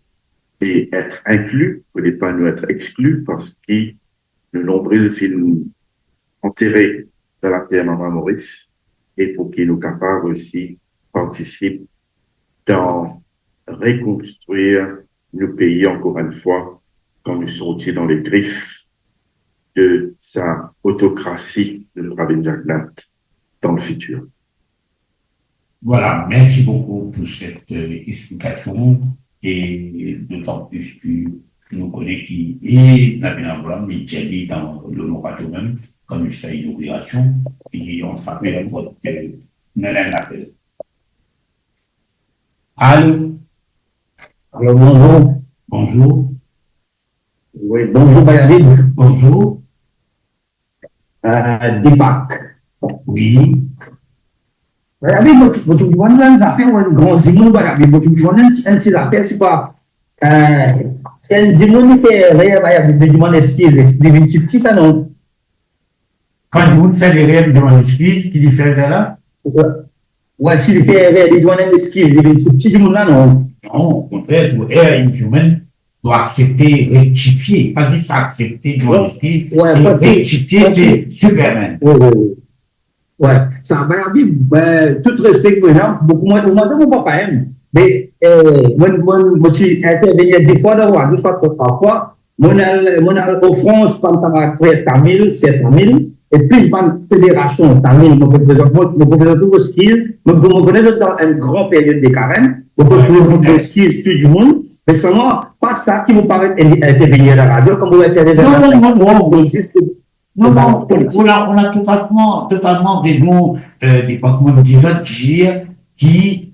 e et inkli, pou ne pa nou et exkli, parski nou nonbril finn antere dan later mama Moris, e pou ki nou kapav osi partisip dan rekonstrir nou pei, ankor enn fwa, kan nou sorti dan le grif de sa otokrasi de nou pa vinn zagnat dan le fitir. Voilà, merci beaucoup pour cette, euh, explication, et d'autant plus que nou kone ki, e Nabin Abraham, li dir li dan le mora mem, kan li fer inogirasion, e on s'appelle votre, euh, nou ena enn apel. Allô? Allô, bonjour. Bonjour. Oui, bonjour, Bayabib. Bonjour. Euh, Deepak. Oui. Bayabib, mo, mo trouv enn zafer, enn gran dimoun, Bayabib, mo trouv enn, enn ti zafer, se pa, euh, enn dimoun ki fer erer, Bayabib, li demann eskiz, li vinn tipti sa, non? Kan dimoun fer erer, li demann eskiz, ki li fer erer la? Ouais. Ouais, si li fer erer, li demann enn eskiz, li vinn tipti dimoun la, non? Non, okontrer, tou erreur is human, dwa aksepte, rektifie, pa zis aksepte, demann eskiz, e rektifie, se Superman. Ouais, ouais, ouais. Ouais, sa, Bayabib, ben, tout respe pou mwa, boukou mwa, mwa, mwa, pa enn. Me, euh, mwa, mwa, mwa ti intervenir de fwa dan radio, swa trwa fwa, Monn al, monn al an Frans, bann kamarad frer tamil, ser tamil, e plis bann federasion tamil, mo pe prezant, mo, mo pe prezant tou eskiz, mo, mo kone zot dan enn gran period de karem, mo pe prezant eskiz tou dimoun, me selman, pa sa ki mo paret in-, intervenir dan radio, kan mo intervenir dan radio, non, non, non, non. Non, non, on, on a, on a totalement, totalement raison, euh, de, par contre, de dire que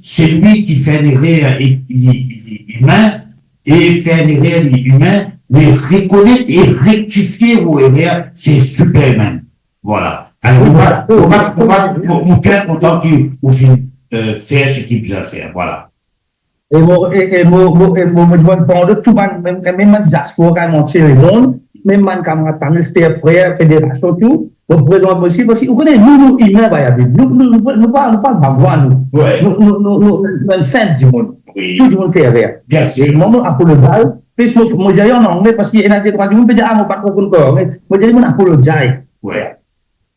celui qui fait une erreur est, il, il est humain, e fer enn erer, li imin, me rekonet e rektifie ou erer, se Superman. Voilà. Alor, mo pa, mo pa, mo pa, mo, mo bien kontan ki ou finn, euh, fer seki bizin fer. Voilà. E mo, e, e mo, mo, e mo, mo dimann pardon tou bann, mem, mem bann diaspora dan antie lemond, mem bann kamarad pa nou, Esther, frer, federasion, tou, mo prezant mo exkiz, parski ou kone, nou, nou imin, Bayabib. Nou, nou, nou, nou pa, nou pa bagwa, nou. Wi. Nou, nou, nou, nou, nou enn sinp dimoun. Wi. Tou dimoun fer erer. Biensir. E mwa, mo apologize, plis mo, mo dir an angle, parski ena de trwa dimoun pe dir, "Ah, mo pa konpran." Me mo dir, "Mo apologize." Wi.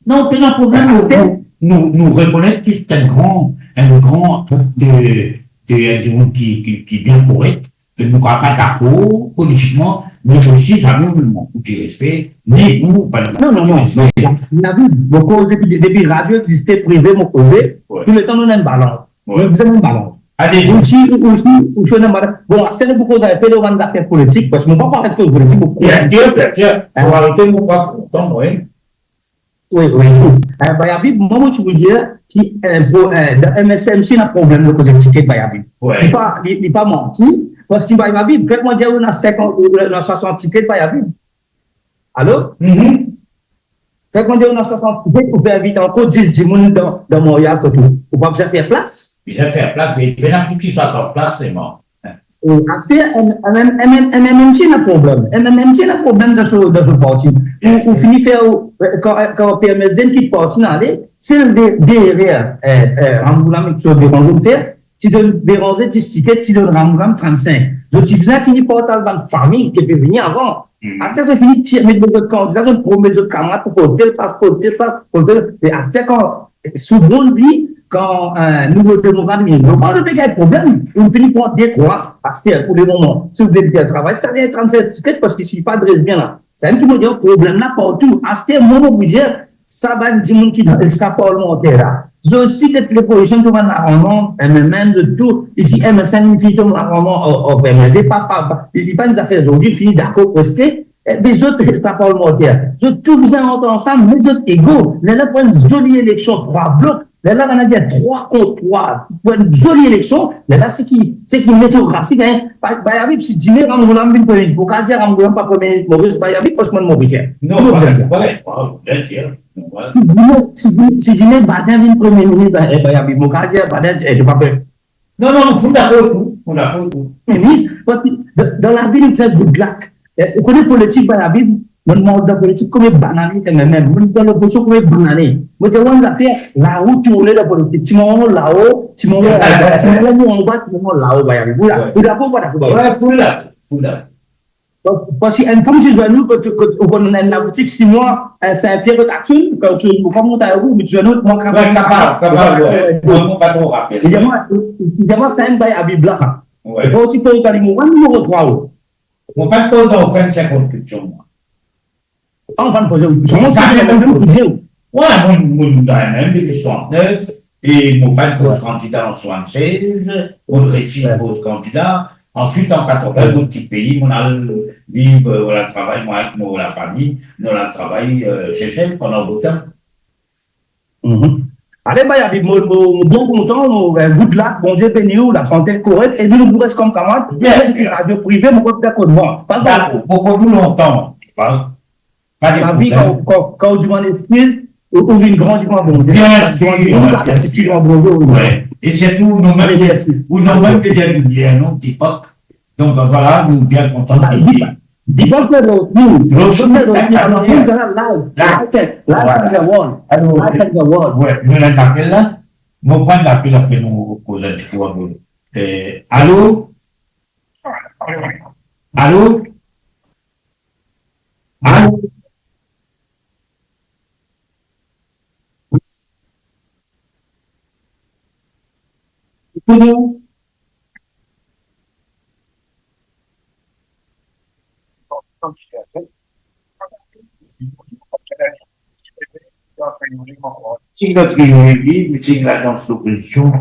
Non, pena problem, nou, nou, nou, nou rekonet ki se enn gran, enn gran de, de, de dimoun ki, ki, ki bien korek, ke nou kapav pa dakor politikman, me osi, zame nou mank ou de respe, ni ou, pa nou mank ou de respe. Non, non, non. Mo koz depi, depi radio existe, prive, mo koze, wi, touletan nou ena enn balans. Wi. Nou bizin enn balans. Ale. Osi, osi, osi, nou ena enn balans. Bon, aster nou pou koz enpe lor bann zafer politik, parski mo pa pou aret koz politik, mo pou koz. Biensir, biensir. Fo arete, mo pa kontan, wi. Wi, wi. Eh, Bayabib, mwa, mo ti pou dir ki, eh, pou, eh, dan M S M C, ena problem lor kote tiket, Bayabib. Wi. Li pa, li, li pa manti, parski Bayabib, fek mwa dir ou ena sinkant, ou ena swasant tiket, Bayabib. Alo? Mhm. Fek mwa dir ou ena swasant tiket, ou pe invit ankor dis dimoun dan, dan maryaz kot ou. Ou pa bizin fer plas? Bizin fer plas, me pena plis ki swasant plas selman. E aster, M-, M-, M-, M-, M M C ena problem. M M C ena problem dan so, dan so parti. Ou, ou fini fer, ou, kan, kan P M S D kit parti, ale, sel de, de erer, eh, eh, Ramgoolam ek so Bérenger fer, ti donn Bérenger dis tiket, ti donn Ramgoolam trant-sink. Zot ti bizin fini partaz bann fami ki pe vini avan. Hmm. Aster, zot fini tir, met lezot kandida, zot promet zot kamarad pou kot tel plas, kot tel plas, kot tel. E aster, kan sou bann li, kan, eh, Nouvo Demokrat vini, nou pa pe gagn problem, nou fini pran de trwa aster pou lemoman. Si ou vle bien travay, ziska gagn trant-sez tiket, parski si pa dres bien la, sa mem ki mo dir, problem la partou. Aster, mwa, mo pou dir, sa bann dimoun ki dan extra parlimanter la, zot osi get lepozision tou bann laranman, M M M, zot tou, isi M S M, fini tou laranman, o, o, M S D, pa, pa, pa, li, li pa enn zafer zordi, fini dakor preske, E be zot extra parlimanter, zot tou bizin rant ansam, met zot ego. Lerla pou enn zoli eleksion, trwa blok. Lerla bann la dir trwa kont trwa, pou enn zoli eleksion. Lerla seki, seki meritokrasi gagn. Ba-, Bayabib, si dime Ramgoolam vinn premie minis, mo kapav dir Ramgoolam pa premie minis Moris, Bayabib, parski mo Morisien. Non, pa, pa, pa, pa, pa, pa, pa, pa. Si dime, si dime, si dime Baden vinn premie minis, Ba-, eh, Bayabib, mo kapav dir Baden, eh, to pa pe Non, non, nou fou dakor tou, nou dakor tou. Minis, parski dan, dan lavi nou fer good luck. Eh, ou kone politik, Bayabib, mo mor dan politik konbien banane, kanmem, mo dan lopozision konbien banane. Mo dir ou enn zafer, larou tourne dan politik. Ti moman mo lao, ti moman mo anba, ti moman mo anba, ti moman mo lao, Bayabib. Ou la, wi, ou dakor, ou pa dakor, Bayabib? Wi, fou dakor, fou dakor. Donk, parski enn fwa mo ti zwenn ou, kot, kot, ou konn enn laboutik Simon, eh, Saint-Pierre, kot Action, kan ou ti, mo pa mont avek ou, mo ti zwenn ou, mwa, kapav, wi, kapav, wi. Mwa, mo pa tro rapel. Li dir mwa, li dir mwa, sa enn Bayabib la. Wi. E kan ou ti poz dan li, mo, mwa, nimero trwa ou. Mo pa poz dan okenn sirkonskripsion, mwa. Ah, ou pa poz, ou, sa, mwa, mwa, mwa, mwa, mwa. Wi, mo, mo, dan mem depi swasantnef, e mo pa poz kandida an swasannann, mo refiz poz kandida. Answit, an katrovin, mo kit pei, mo al viv, euh, mo al travay, mwa ek mo lafami, nou al travay, euh, Sesel pandan botan. Mhm. Ale, Bayabib, mo, mo, mo bien kontan, mo, euh, good luck, Bondie beni ou, lasante korek, e nou, nou pou res kom kamarad. Yes. Epi radio prive, mo konn fer kot mwa. Pa dakor, mo konn ou lontan, pa Pa de problem. Kan, kan, kan ou dimann exkiz, ou, ou vinn grandi kouma Bondie. Biensir, biensir. Wi. E sirtou, nou mem, ale, mersi, ou nou mem, Depi Limyer, non, Deepak. Donk, vwala, nou bien kontan. Deepak, Deepak, lot nou. Lot nou, sa, nou, nou, live, live, live, live, live, wi. Live and the world. Alor, live and the world. Wi, nou ena enn apel la. Mo pran lapel, apre nou koz enn tipe avek li. Eh, alo? Alo? Alo? Ekoute ou? Miting dan tribinal, miting dan lopozisyon.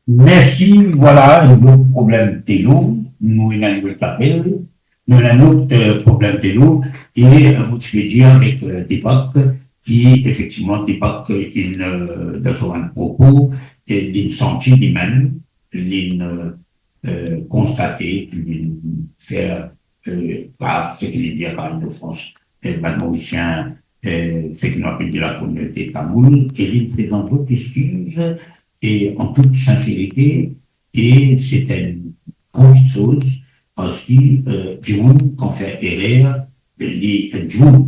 Mersi, vwala, enn lot problem telo, nou ena enn lot lapel, nou ena enn lot, euh, problem telo, e, euh, mo ti pe dir avek, euh, Deepak, ki efektivman Deepak, euh, inn, euh, dan so bann propo, e li santi limem, li, euh, euh, konstate ki li fer, euh, par seki li dir par inofans, euh, bann Morisien, euh, seki nou apel de la kominote tamoul, e li prezant zot leskiz, e an tout sinserite, e se enn gran kiksoz, parski, euh, dimoun kan fer erer, li, euh, dimoun,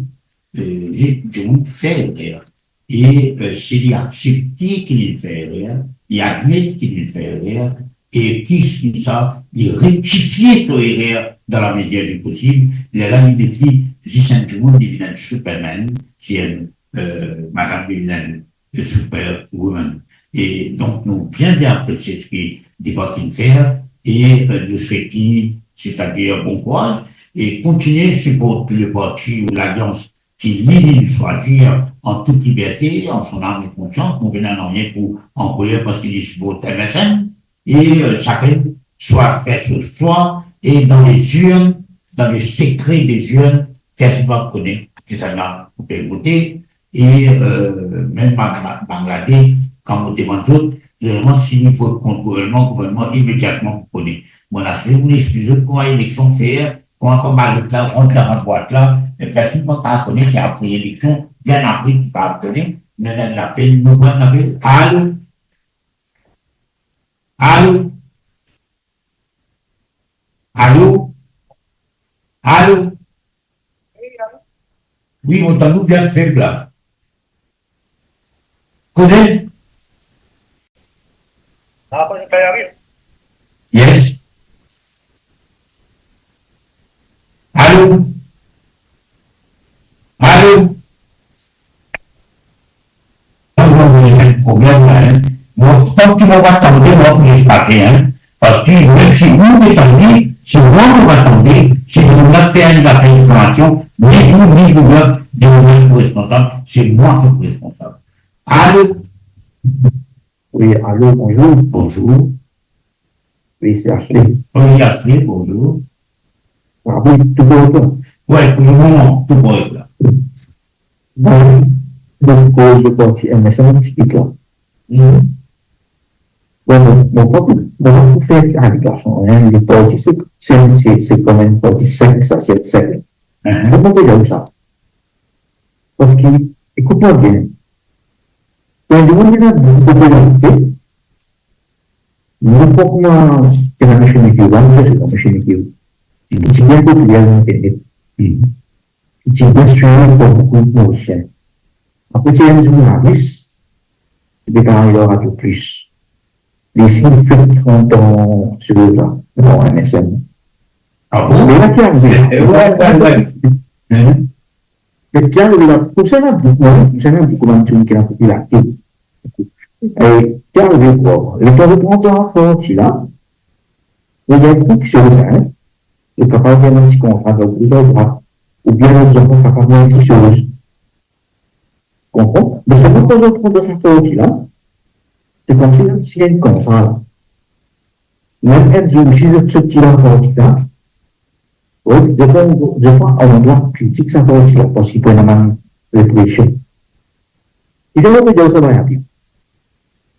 euh, li, dimoun fer erer. E, euh, si li aksepte ki li fer erer, li admet ki li fer erer, e ki, ki sa, li rektifie so erer dan lamezir di posib, lerla li nepli zis enn dimoun, li vinn enn Superman, ti enn, euh, madam, li vinn enn Superwoman. E donk, nou bien, bien apresie seki Deepak inn fer, e, euh, nou swet li, setadir bon kouraz, e kontinie siport le parti ou lalians ki li, li swazir an tout liberte, an son nam e konsians. Mo pena nanye pou ankoler parski li siport M S N, e, euh, sakenn swa fer so swa, e dan lezirn, dan le sekre dezirn, personn pa kone kisannla pou pe vote, e, euh, mem bann, bann, bann lade, kan mo demann zot, zot demann si li vot kont gouvernman, gouvernman imediatman pou kone. Mo ena sezon, mo explike zot kouma eleksion fer, kouma, kouma balot la rant dan bwat la, e personn pa kav kone, se apre eleksion, bien apre ki kav kone. Nou ena enn lapel, nou pran enn lapel. Alo? Alo? Alo? Alo? Wi, mo tann ou bien feb la. Koze? Yes. Alo? Alo? Non, non, non, ena problem la, hein. Mo, tank ki mo pa tande, mo pou les pase, hein. Parski mem si ou pe tande, si mwa mo pa tande, si dimoun la fer enn zafer difamasion, ni ou, ni Google, dimoun la pou responsab, se mwa ki pou responsab. Alo? Wi, alo, bonzour. Bonzour. Wi, se Ashley. Wi, Ashley, bonzour. Ah wi, tou bon, tou. Wi, pou lemoman, tou bon la. Bon, donk, euh, le parti M S N, ti kit la. Mhm. Bon, bon, bon, pa pou, bon, pa pou fer ti aligasion, hein, le parti, se, se, se, se kanmem parti sek, sa, se sek. Mhm. Bon, mo pe dir ou sa. Parski, ekout mwa bien. Kan dimoun ena enn popilarite, nou pran kouma, ena Michel Miquelon, nou pran Michel Miquelon. Li ti bien popiler lor internet. Li ti bien swiv par boukou Morisien. Apre ti ena enn zournalis, ki pe travay lor Radio Plus. Li finn fer trant an, se la, non, M S N. Ah bon? Me la ki arive la. Eh, ouais, ouais, ouais. Hein? Me ki arive la, koumsa ena boukou, hein, koumsa ena boukou bann dimoun ki ena popilarite. E ki arive ankor? Letan li pran sa parti la, li gagn kiksoz, hein, li kapav gagn enn ti kontra, donk, li gagn, oubien lot zanfan kapav gagn kiksoz. Konpran? Me selman kan zot pran dan sa parti la, se koumsi zot ti gagn kontra la. Mem enn zour, si zot sorti dan parti la, wi, defwa, defwa, on dwa kritik sa parti la, parski pou ena bann represion. Li dan represion, sa va arive.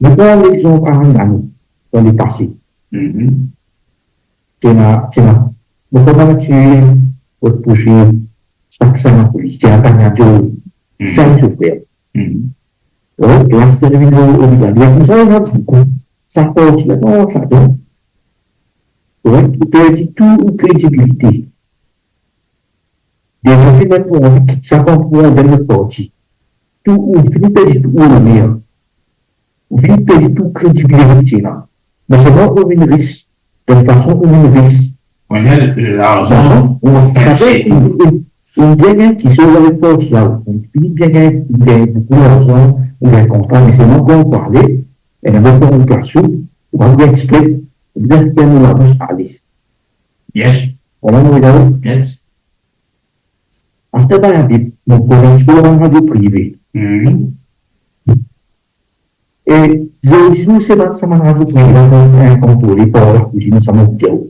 Mo pran lexanp Annie Ernaux, dan lepase. Mhm. Ti ena, ti ena, mo konn ena ti ena, ot pou dir, sak sa ena pou li, ti ena Tania Joe, mhm, sa ena so frer. Mhm. Donk, la, si li vinn o, o Britani, koumsa, ena boukou. Sa parti la, non, sa, donk, donk, ou perdi tou ou kredibilite. Dernie semenn, pou anvi kit sa, pou anvi al dan lot parti. Tou, ou fini perdi tou ou loner. Ou fini perdi tou kredibilite la. Me selman ou vinn ris. Dan fason ou vinn ris. Ou gagn larzan, ou, sa ou, ou, ou bien gagn kiksoz avek parti la. Ou fini bien gagn, ou gagn boukou larzan, ou gagn kontra, me selman kan ou pou ale, ena boukou ranplas ou, ou pa gagn tiket, ou bizin ferm ou labous, ale. Yes. Kouma nou regarde? Yes. Aster bann labib, nou koz enn tipe lor bann radio prive. Mhm. E lor zour se bann, sa bann radio prive la, inn kontrole par la kouzinn, sa mo dir ou.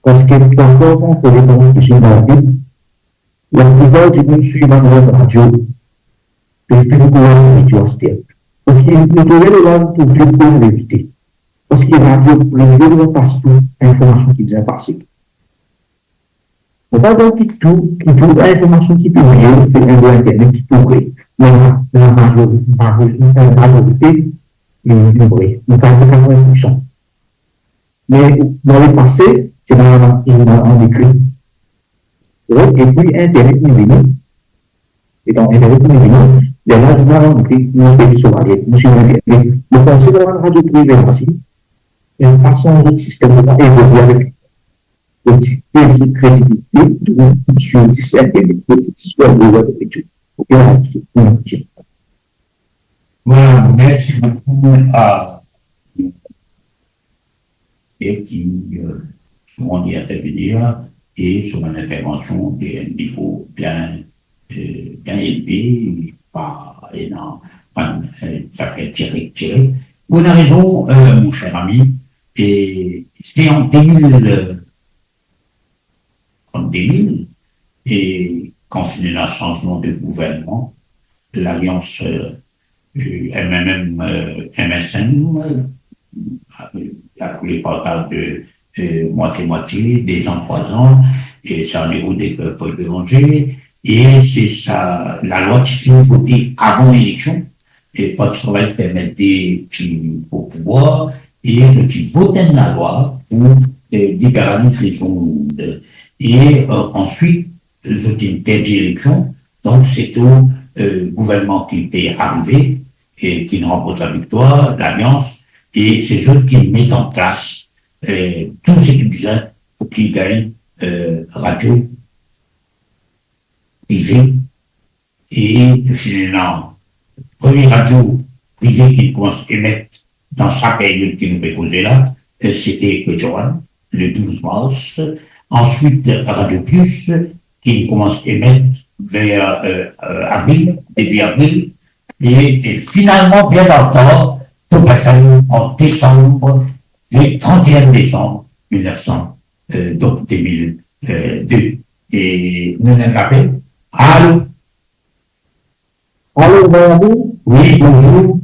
Parski trwa kwar kontrole par la kouzinn, dan laplipar dimoun swiv bann radio, e pli boukou radio aster. Parski nou trouve lor la, nou trouv tou laverite. Parski radio prive, nou pas tou linformasion ki bizin pase. Mo pa dir ki tou, ki tou linformasion ki pibliye lor internet ki pou vre. Me la, la mazori-, mazori-, eh, mazorite, li, li vre. Nou kapav dir katreven poursan. Me dan lepase, se dan zournal an ekri. E, epi internet inn vini. E dan internet inn vini, lerla zournal an ekri, nou pe swiv so valye, nou swiv internet. Mo panse sa bann radio prive la osi, inn pas dan zot sistem, evolye avek zot kredibilite, donk, swiv zis internet, zis swiv leker. Ok, ok. Voilà, merci beaucoup à et qui, euh, qui m'ont dit intervenir et sur mon intervention d'un niveau bien, euh, bien élevé, pas énorme, pas, euh, ça fait direct, direct. Vous avez raison, euh, mon cher ami, et c'est en deux mille, euh, an de mil, e kan finn ena sanzman de gouvernman, lalians, euh, euh, M M M, euh, M S M, euh, avek le partaz de, euh, mwatie-mwatie, de zan, trwa zan, e sa o nivo de, euh, Paul Bérenger, e se sa, lalwa ti finn vote avan eleksion, e Parti Travayis Permete ti o pouvwar, e zot ti vot enn lalwa pou, eh, liberaliz lezonn. E, eh, answit, zot inn perdi eleksion. Donk, se tou, eh, gouvernman ki pe arive, e ki ranport laviktwar, Lalians, e se zot ki met an plas, eh, tou seki bizin pou ki gagn, eh, radio prive, e finn ena premie radio prive ki koumans emet dan sa period ki nou pe koze la, eh, se te Echo One, le douz mars. Answit, Radio Plus, ki koumans emet ver, eh, eh, avril, debi avril. E, e finalman, bien an retar, Top F M an desanm, le trente et un décembre mille neuf cent, eh, donk, deux mille deux. E nou ena enn apel. Alo? Alo, bonzour. Wi, bonzour.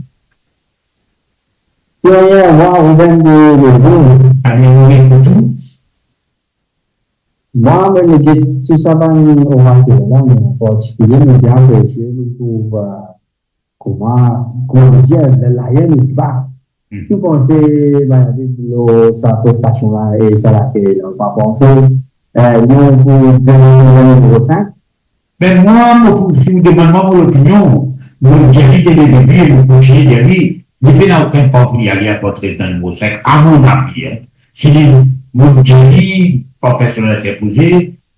Bien, bien, mwa, Ruben de Levon. Ale, nou ekout ou. Mwa, mo get tou sa bann orater la, me an partikilie, mo ti apresie pou trouv, eh, kouma, kouma nou dir, the lion is back. Hmm. Ki ou panse, bann abitan, lor sa prestasion la e sa lakey la, ou pa panse, eh, nou pou dir nou nimero sink? Be mwa, mo pou, si ou demann mwa mo lopinion, mo dir li de le debi e mo kontinie dir li, li pena okenn par pou li ale apar res dan nimero sink, a mon avi, hein. Si li, mo dir li, par personn interpoze,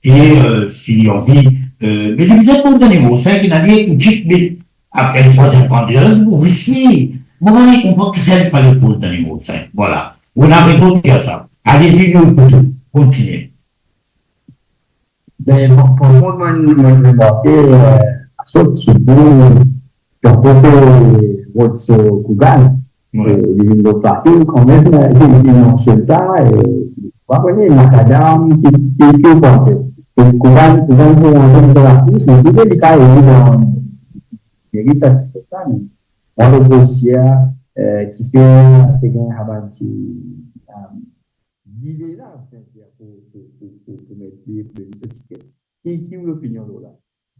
e, eh, si li anvi, eh, me li bizin poz dan nimero sink, inn ale ekout tit, me apre trwaziem kan de, mo riske, mo pa konpran kifer li pa le poz dan nimero sink. Vwala. Ou ena rezon de dir sa. Alezi, nou ekout ou. Kontinie. Be, par, par kont, mwa, mwa, mo remarke, eh, asot, sirtou, dan kote rod so Kougan, wi, eh, li vinn lor plato, kanmem, eh, li, li mansion sa, e, pa kone, makadam, ki, ki, ki ou panse? E Kougan, Kougan, se enn zom de la kous, me ki li kapav ede dan, merit sa ti kote la, me, dan lot osi, eh, kifer, se gagn sa bann ti, eh, dile la, setadir pou, pou, pou, pou, pou met li, pou donn li so tiket. Ki, ki ou lopinion lor la?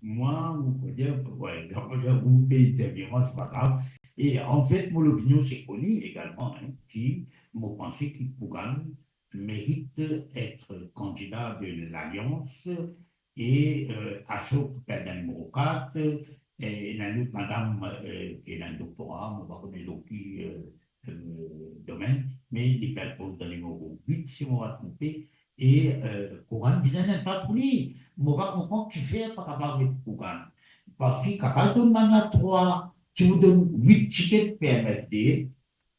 Mwa, mo pou dir, wi, mo pou dir, ou pe intervien mwa, se pa grav. E anfet, mo lopinion, se koni egalman, hein, ki mo panse ki Kougan merit et kandida de Lalians, e, eh, Aso pou pran dan nimero kat, e ena enn lot madam, eh, ki ena enn doktora, mo pa kone lor ki, eh, eh, domenn, me li pe al poz dan nimero wit, si mo pa tronpe, e, eh, Kougan bizin enn plas pou li. Mo pa konpran kifer pa kapav met Kougan. Parski kapav donn bann la trwa, si ou donn wit tiket P M S D,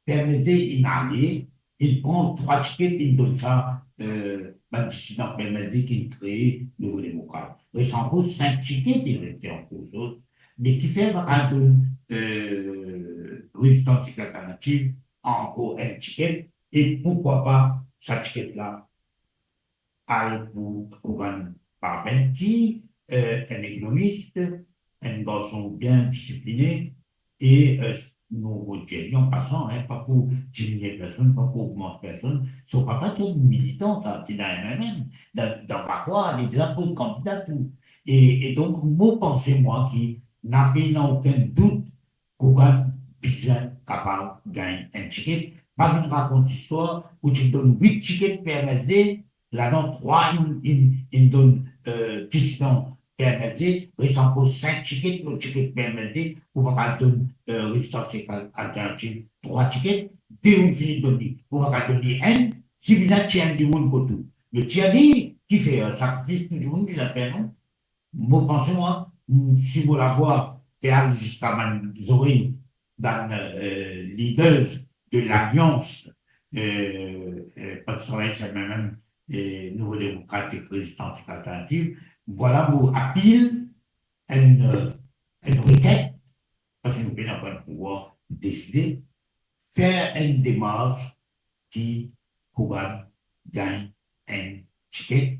P M S D inn ale, inn pran trwa tiket, inn donn sa, eh, bann disidan P M S D ki kree Nouvo Demokrat. Res ankor sink tiket, inn reste ankor zot. Me kifer pa kapav donn, eh, Rezistans Sik Alternativ ankor enn tiket, e poukwa pa sa tiket la al pou Kougane Parmen, ki, eh, enn ekonomis, enn garson bien disipline, e, eh, nou, mo dir li an pasan, hein, pa pou diminie personn, pa pou ogmant personn. Son papa ti enn militan, sa, ti dan M M M, dan, dan Vacoas, li deza poz kandida tou. E, e donk, mo panse, mwa, ki napa okenn dout, Kougane bizin kapav gagn enn tiket. Pa vinn rakont istwar, ou ti donn wit tiket P M S D, ladan trwa inn, inn, inn donn, eh, disidan P M S D, res ankor sink tiket, lot tiket P M S D, ou pa kapav donn, eh, Rezistans Sik Alternativ trwa tiket, de ounn fini donn li, ou pa kapav donn li enn, si bizin tir enn dimoun kot ou. Me tir li, kifer, sakrifis tou dimoun bizin fer, non? Mo panse, mwa, si mo lavwa pe al ziska bann zorey bann, eh, leaders de lalians, eh, eh, Parti Travayer, se mem, eh, Nouvo Demokrat ek Rezistans Alternativ, vwala mo apil enn, eh, enn reket, parski nou pena bann pouvwar deside, fer enn demars ki Kougane gagn enn tiket.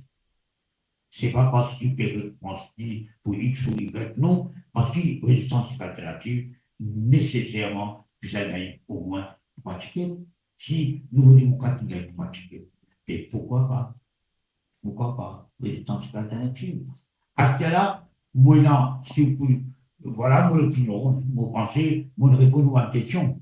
Se pa parski P R P, parski pou X ou Y, non, parski Rezistans Sik Alternativ neseserman bizin gagn omwin trwa tiket. Si Nouvo Demokrat gagn trwa tiket, e poukwa pa, poukwa pa Rezistans Sik Alternativ? Aster la, mwa la, si ou pou, vwala mo lopinion, mo panse, mo reponn ou bann kestion.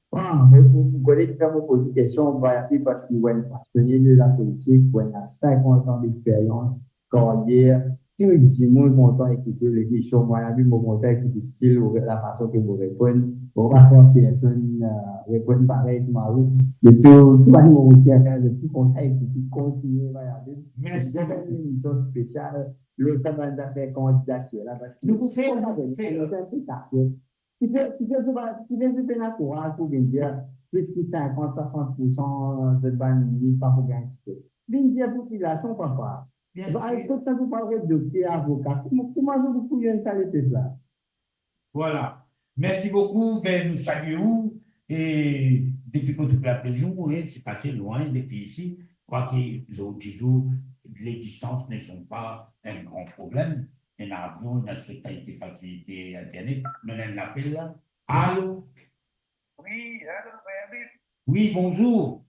Bon, mo, mo, mo koleg, kan mo poz ou kestion, mo pa avi parski ou enn pasione de lapolitik, ou ena sinkant an dexperyans, karyer, tou dimoun kontan ekout ou, lemisyon, mo avi, mo kontan ekout ou stil, ou, lafason ki ou reponn. Mo pa krwar personn, eh, reponn parey kouma ou. Me tou, tou bann Morisien, zot tou kontan ekout ou, kontigne, mo avi. Mersi. Se enn lemisyon spesial, lor sa bann zafer kandidatir la, parski nou pou fer, nou pou fer. Kifer, kifer zot pa, kifer zot pena kouraz pou vinn dir plis ki sinkant, swasant poursan zot bann minis pa pou gagn tiket? Vinn dir popilasion, papa. Bien sir. Avek tou sa, zot pa res dokter, avoka. Kouma, kouma zot pou gagn sa lepep la? Vwala. Mersi boukou. Be, nou salie ou. E depi kot ou pe apel nou, e, se pa si lwin depi isi. Kwake zordi zour, les distances ne sont pas un grand problème. Ena avion, ena sekirite, fasilite internet, nou ena enn apel la. Alo? Wi, alo, Bayabit. Wi, bonzour.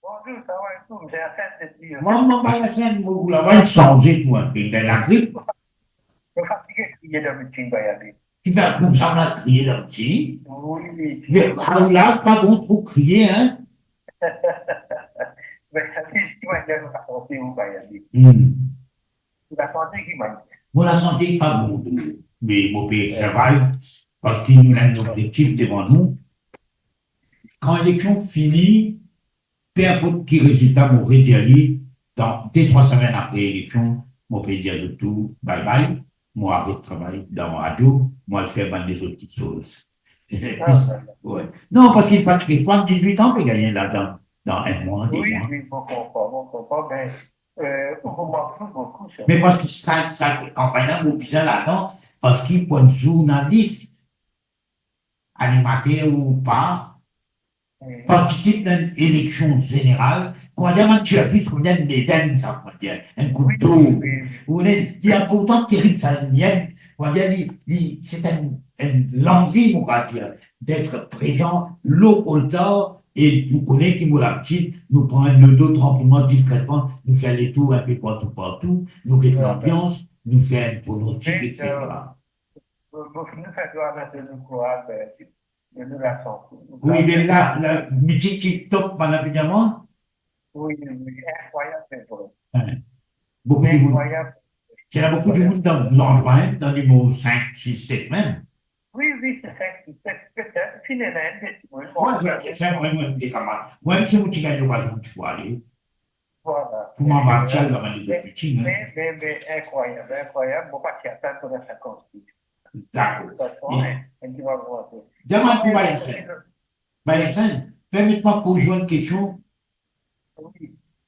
Bonzour, sa va e tou, Misie Arsène, se dir. Mwa, mwa, Misie Arsène, mo, ou lavwa inn sanze tou, hein, ou gagn lagrip. Mo fatige kriye dan miting, Bayabit. Kifer koumsa ou kriye dan miting? Wi. Me, a ou laz pa bon tro kriye, hein? Me, sa, se, si, mwa, mo pa santi ou, Bayabit. Hmm. Ou lasante ki manier? Mo lasante pa bon, me mo pe travay, parski nou ena enn obzektif devan nou. Kan eleksion fini, pe inport ki rezilta, mo redir li, dan de trwa semenn apre eleksion, mo pe dir zot tou, bye bye, mo aret travay dan radio, mo al fer bann lezot kiksoz. Ah, dakor. Wi. Non, parski fatige, swasant-diz-wit an pe gagne la dan, dan enn mwa, de mwa. Wi, wi, mo konpran, mo konpran, me, eh, ou mank nou boukou, sa. Me parski sa, sa, kanpagn la, mo bizin ladan, parski pou enn zournalis, animater ou pa, partisip dan enn eleksion zeneral, kouma dir bann tirfis, kouma dir enn medem, sa, kouma dir enn kout dor. Wi, wi, wi. Ou konpran, li inportan terib sa, enn medem, kouma dir li, li, se enn, enn lanvi, mo va dir, d'être présent lor koltar, e ou kone ki mo labitid, nou pran enn loto trankilman, diskretman, nou fer letour inpe partou, partou, nou get lanbians, nou fer enn pronostik, etsetera. Mo, mo finn fer twa met nou kouraz, be, nou, nou lasante. Wi, be la, la, miting ti top, bann la pe dir mwa? Wi, wi, wi, inkrwayab, se vre. Hein. Boukou dimoun. Inkrwayab. Ti ena boukou dimoun dan landrwa, hein, dan nimero sink, sis, set mem. Wi, wi, se sink, sis, set, petet, si ena enn de dimoun. Wi, wi, se sa, mwa, mwa, de kamarad. Mwa, si mo ti gagn lokazion, mo ti pou ale. Vwala. Pou mwa, Martial, dan bann lezot miting, hein. Me, me, me, inkrwayab, inkrwayab. Mo pa ti atann pou ena sinkant-sis. Dakor. Dakor, hein, enn ti mwa pou mwa. Dir mwa pou Bayasen. Bayasen, permet mwa poz ou enn kestion. Wi.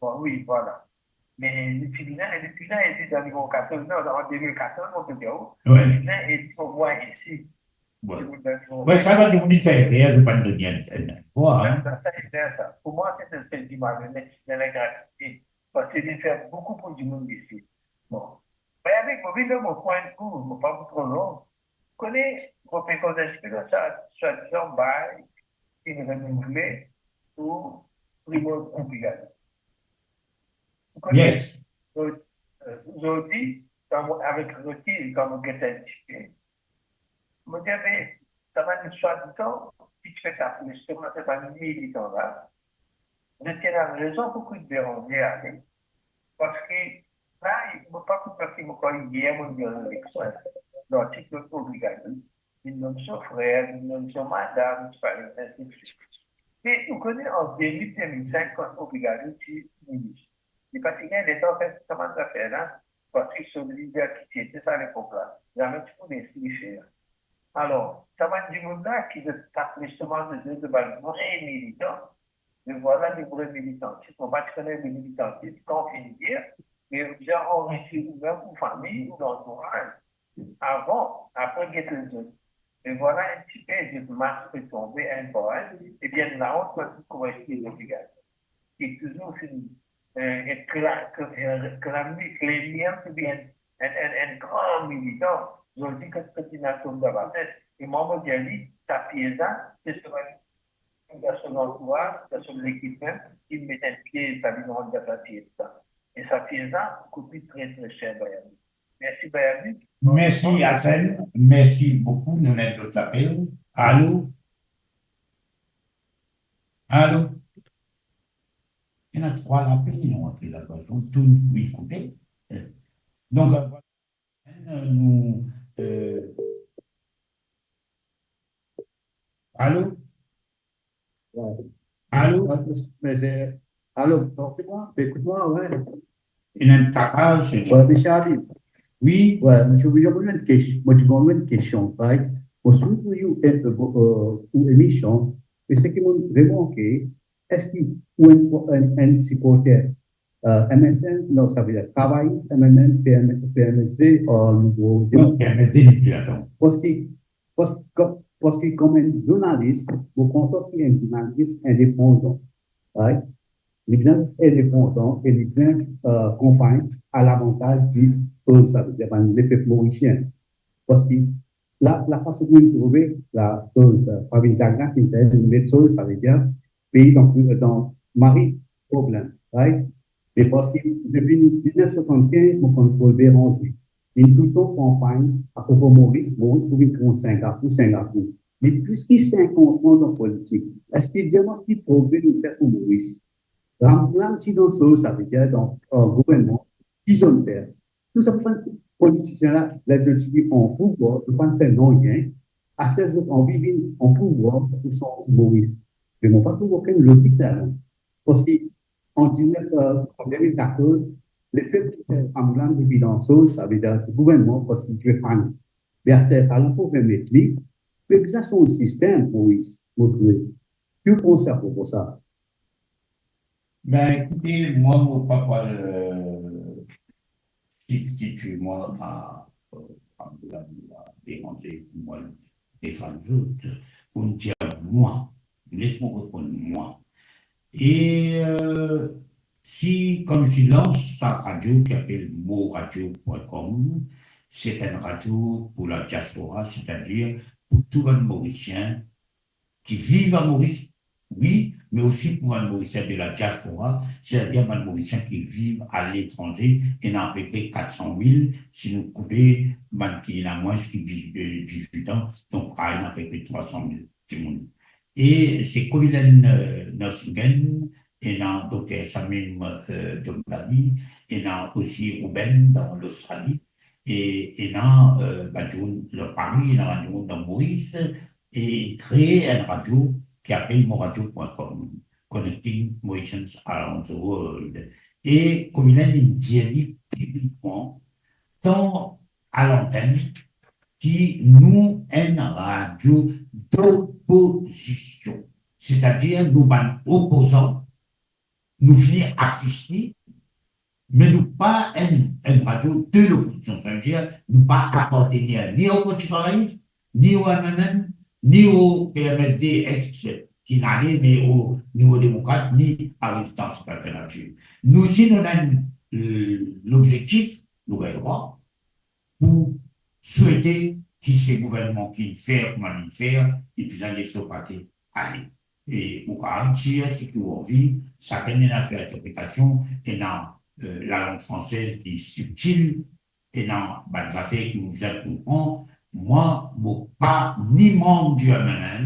Bon, wi, vwala. Me li ti vinn, li ti vinn isi dan nivo katorz, non, an de mil katorz, mo pe dir ou, wi, li ti vinn isi pou mwa isi. Wi. Li ti vinn dan nivo katorz. Wi, sa, bann dimoun ki fer erer, zot pa donn li enn, enn, enn vwa, hein. Sa, sa, sa, sa. Pou mwa, se, se, se dimann, me, me, me, parski li fer boukou pou dimoun isi. Bon. Me avek mo vinn, mo pran enn kou, mo pa pou tro long. Kone, mo pe konn enn pe dan sa, swadizan bay ki renouvle pou Primoz Obrigado. Ou kone, yes, zot-, euh, zordi, kan mo, avek rekil, kan mo get enn tipe, mo dir, me, sa bann swadizan ki ti fer sa, zisteman, sa bann militan la, zot ena rezon pou kout beran ale, parski la, mo pa kout parski mo krwar yer mo dir lor leksion, lartik Obrigado, li nomm so frer, li nomm so madam, ensidswit. Me ou kone, an de mil, de mil senk, kan Obrigado ti minis, li pa ti gagn letan fer sa bann zafer la, parski so lider ki ti ete sa lepok la, zame ti pou les li fer. Alor, sa bann dimoun la ki zot tap zisteman zot, zot bann vre militan, me vwala, le vre militantis, mo pa ti kone le militantis, kan finn dir, me ou bizin anrisi oumem, ou fami, ou lantouraz. Avan, apre get lezot. E vwala enn tipe, zot mas pe tonbe enn par enn, ebien, laont, kan ou koumans tir Obrigado, ki touzour finn, eh, ekla-, eh, reklame, reklame li to be enn, enn, enn, enn gran militan. Zordi, kot, kot inn al tom dan bases. E mwa, mo dir li, sa piez la, se so, dan so lantouraz, dan so lekip mem, ki met enn piez, sa li rant dan sa piez la. E sa piez la kout li tre, tre ser, Bayern. Mersi, Bayern. Mersi, Hassan. Mersi boukou. Nou ena enn lot lapel. Alo? Alo? ena trwa lapel, li antre ladan, tou li koupe. Donk, euh, voilà. Euh, nou, euh, alo? Ouais. Alo? Ouais, mais, mais, euh, alo, bon, écoute-moi, écoute-moi, ouais. Ena enn takaz, se... Ouais, Misie Habib. Wi. Ouais, mo ti oblize poz enn kestion, mo ti poz enn kestion, right? Mo swiv ou, euh, ou, euh, ou emision, e seki mo remarke, eski ou enn, enn, enn siporter, euh, M S N, non, savedir travayis, M M M, P M, P M S D, euh, nivo... Non, P M S D nepli ladan. Parski, parski, parski kouma enn zournalis, mo kontan ki enn zournalis indepandan, right? Li bizin res indepandan e li bizin, euh, konpagn a lavantaz di soz, savedir bann lepep morisien. Parski la, lafason ki nou trouve lasoz, euh, pa vinn zagrin, ki nou met soz, savedir pei dan, dan mari problem, right? Me parski depi diznef swasannkinz, mo konn Paul Bérenger, li toultan konpagn apropo Moris, Moris pou vinn kouma Singapour, Singapour. Li plis ki sinkant an dan politik. Eski dir mwa ki progre nou fer pou Moris? Ramlin ti dan soz, savedir dan, euh, gouvernman, ki zot fer? Tou sa pou bann politisien la, ler zot ti an pouvwar, zot pa fer nanye, aster zot anvi vinn an pouvwar pou sanz Moris. Me mo pa trouv okenn lozik ladan. Parski an diznef, euh, an de mil katorz, lepep ti fer Ramlin depi dan soz, savedir gouvernman, parski ti pe pann. Me aster, pa li pou remet li, me bizin sanz sistem, Moris, mo trouve. Ki ou panse apropo sa? Ben, écoutez, moi, mon papa, euh, si, si tu, moi, à, euh, à, à déranger, moi, défendre l'autre, pour me dire moi, laisse-moi répondre moi. Et, euh, si, comme je lance sa radio qui s'appelle mo radio point com, c'est une radio pour la diaspora, c'est-à-dire pour tout le monde mauricien, ki viv a Moris, wi, me osi pou bann Morisien de la diaspora, setadir bann Morisien ki viv aletranze, ena apepre kat san mil, si nou koupe bann ki ena mwins ki diz-, euh, dizwit an, donk, ah, ena apepre trwa san mil dimoun. E se Kovilen, euh, Nursingen, ena Dokter Shamim, euh, Djoumlani, ena osi Ruben dan Lostrali, e ena, euh, bann dimoun dan Pari, ena bann dimoun dan Moris, e li kre enn radio ki apel mo radio point com, Connecting Mauritians Around the World. E Kovilen inn dir li piblikman, dan a lantenn, ki nou enn radio dopozision, setadir nou bann opozan, nou fini afis li, me nou pa enn, enn radio de lopozision, savedir nou pa apartenir ni o Parti Travayis, ni o M M M, ni o P M S D, ex, ki inn ale, me o Nouvo Demokrat, ni a Rezistans Alternativ. Nou, si nou ena enn, euh, lobzektif, nou gagn drwa pou swete ki se gouvernman ki fer kouma li fer, li bizin les so pate ale. E ou kapav dir seki ou anvi, sakenn ena so interpretasion, ena, euh, lalang fransez ki sibtil, ena bann zafer ki ou bizin konpran. Mwa, mo pa ni manm di M M M,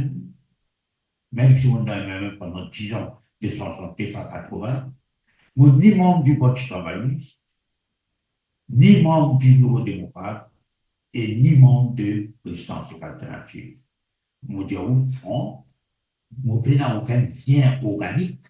mem si mo dan M M M pandan diz an, de swasannde a katrevin, mo ni manm di Parti Travayis, ni manm di Nouvo Demokrat, e ni manm de Rezistans Alternativ. Mo dir ou fran, mo pena okenn lien organik,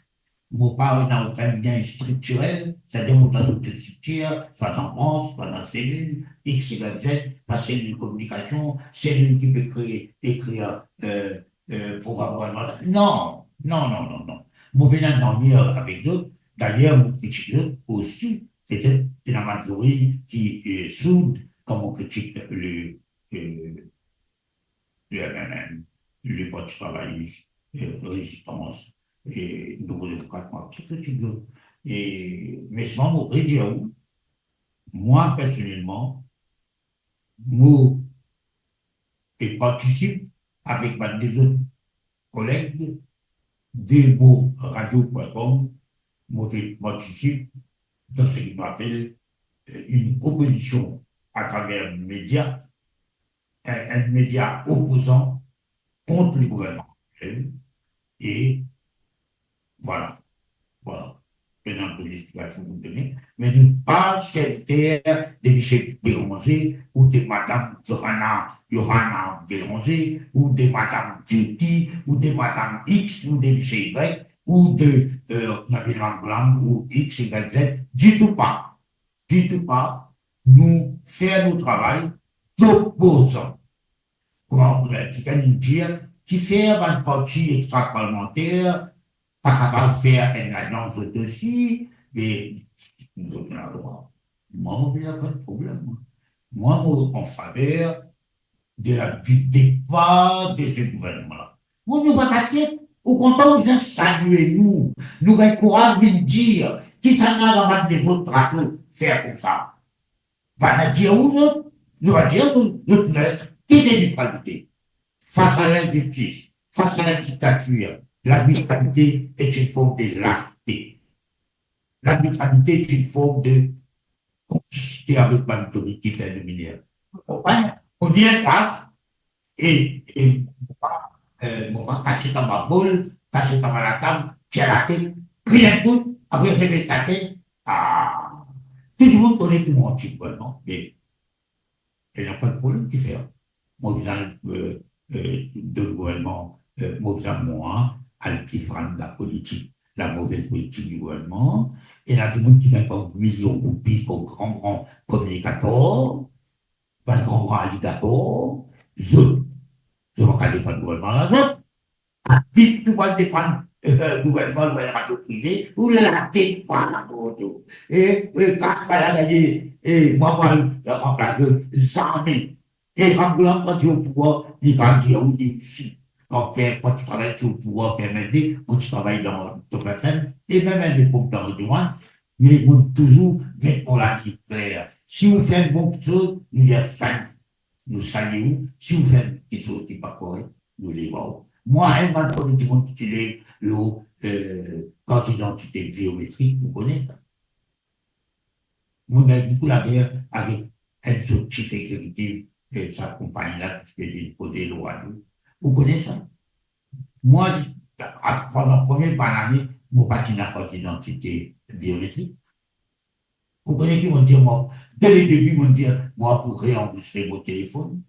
mo pa ena okenn lien striktirel, setadir mo dan zot striktir, swa dan brans, swa dan selil, X, Y, Z, pa selil kominikasion, selil ki pe kree, ekrir, euh, euh, program gouvernmantal. Non, non, non, non, non. Mo pena nanye avek zot. Dayer, mo kritik zot osi. Petet ena bann zorey ki, euh, sourd kan mo kritik le, euh, le M M M, le Parti Travayis, euh, Rezistans, e Nouvo Demokrat, mo ti kritik zot. E, me selman mo redir ou, mwa, personelman, mo pe partisip avek bann lezot koleg de mo radio point com, mo pe partisip dan seki nou apel, euh, enn opozision atraver media, enn, enn media opozan kont le gouvernman. E, e vwala. Vwala. Pena de lespikasion pou done, me nou pa serviter de misie Béranger ou de madam Johanna, Johanna Béranger ou de madam Judy ou de madam X ou de misie Y ou de, euh, Nabil Angolam ou X, Y, Z, ditou pa. Ditou pa. Nou fer nou travay d'opozan. Kouma, eh, kikenn inn dir, kifer bann parti extra-parlementaire pa kapav fer enn lalians zot osi, me zot ena drwa. Mwa, mo pena bann problem, mwa. Mwa, mo an faver de la, du départ de ce gouvernement-là. Mwa, mo pa katie, okontre, mo bizin salie nou. Nou gagn kouraz vinn dir kisannla bann lezot drapo fer koumsa. Bann-la dir ou zot, nou va dir zot, zot net, ki de neutralite. Face à l'injustice, face à la dictature, la neutralité est une forme de lâcheté. La neutralité est une forme de complicité avec bann otorite ki fer dominir. Ou konpran? Ou vinn kas, e, e mo pa, eh, mo pa kasiet anba bol, kasiet anba latab, tir latet, kriy enn kou, apre rebes latet. Ah, tou dimoun kone ki mo anti-gouvernman, me ena pa de problem, kifer? Mo bizin, eh, eh, donn gouvernman, eh, mo bizin mwa al defann lapolitik, la mauvaise politique du gouvernement. Ena dimoun ki gagn par milion roupi kom gran, gran kominikater, bann gran, gran aligator, zot, zot pa kapav defann gouvernman la, zot. Vit pou al defann, eh, gouvernman lor enn radio prive, ou latet par rapor to. E, e, kas pa la gaye, e, mwa, mwa, eh, ranplas zot, zame. E Rambourg la, kan ti o pouvwar, li pa dir ou li osi. Kan Pierre, kan ti travay ti o pouvwar, Pierre Melville, kan ti travay dan Top F M, e mem enn lepok dan Radio One, me mo touzour met mo laliny kler. Si ou fer enn bon kiksoz, nou dir sali. Nou sali ou. Si ou fer enn kiksoz ki pa korek, nou lev ou. Mwa, enn bann premie dimoun ki ti lev lor, eh, kart idantite biometrik, ou kone sa. Mo gagn boukou lager avek enn so chief executive, eh, sa konpagni la ki ti pe vinn koze lor radio. Ou kone sa? Mwa, zis, a, pandan premie bann lane, mo pa ti ena kart idantite biometrik. Ou kone ki mo dir mwa? De le debi, mo dir mwa pou reanrezistre mo telefonn.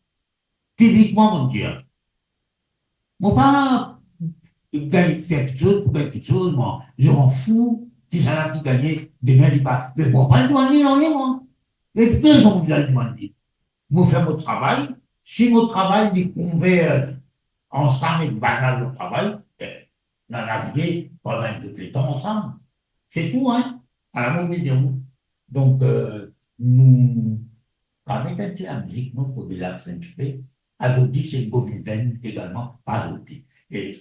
Piblikman, mo dir, mo pa gagn fer kiksoz pou gagn kiksoz, mwa. Je m'en fous, kisannla ki gagne, demin li pa, me mo pa dimann li nanye, mwa. Me pou ki rezon mo bizin dimann li? Mo fer mo travay. Si mo travay li konverz ansam ek bann-la lor travay, eh, nou a navige pandan enn bout letan ansam. Se tou, hein. Ala mo pe dir ou. Donk, eh, nou pa met enn ti lamizik, nou, pou relax enn tipe. Azordi, se Govinden egalman, pa azordi. E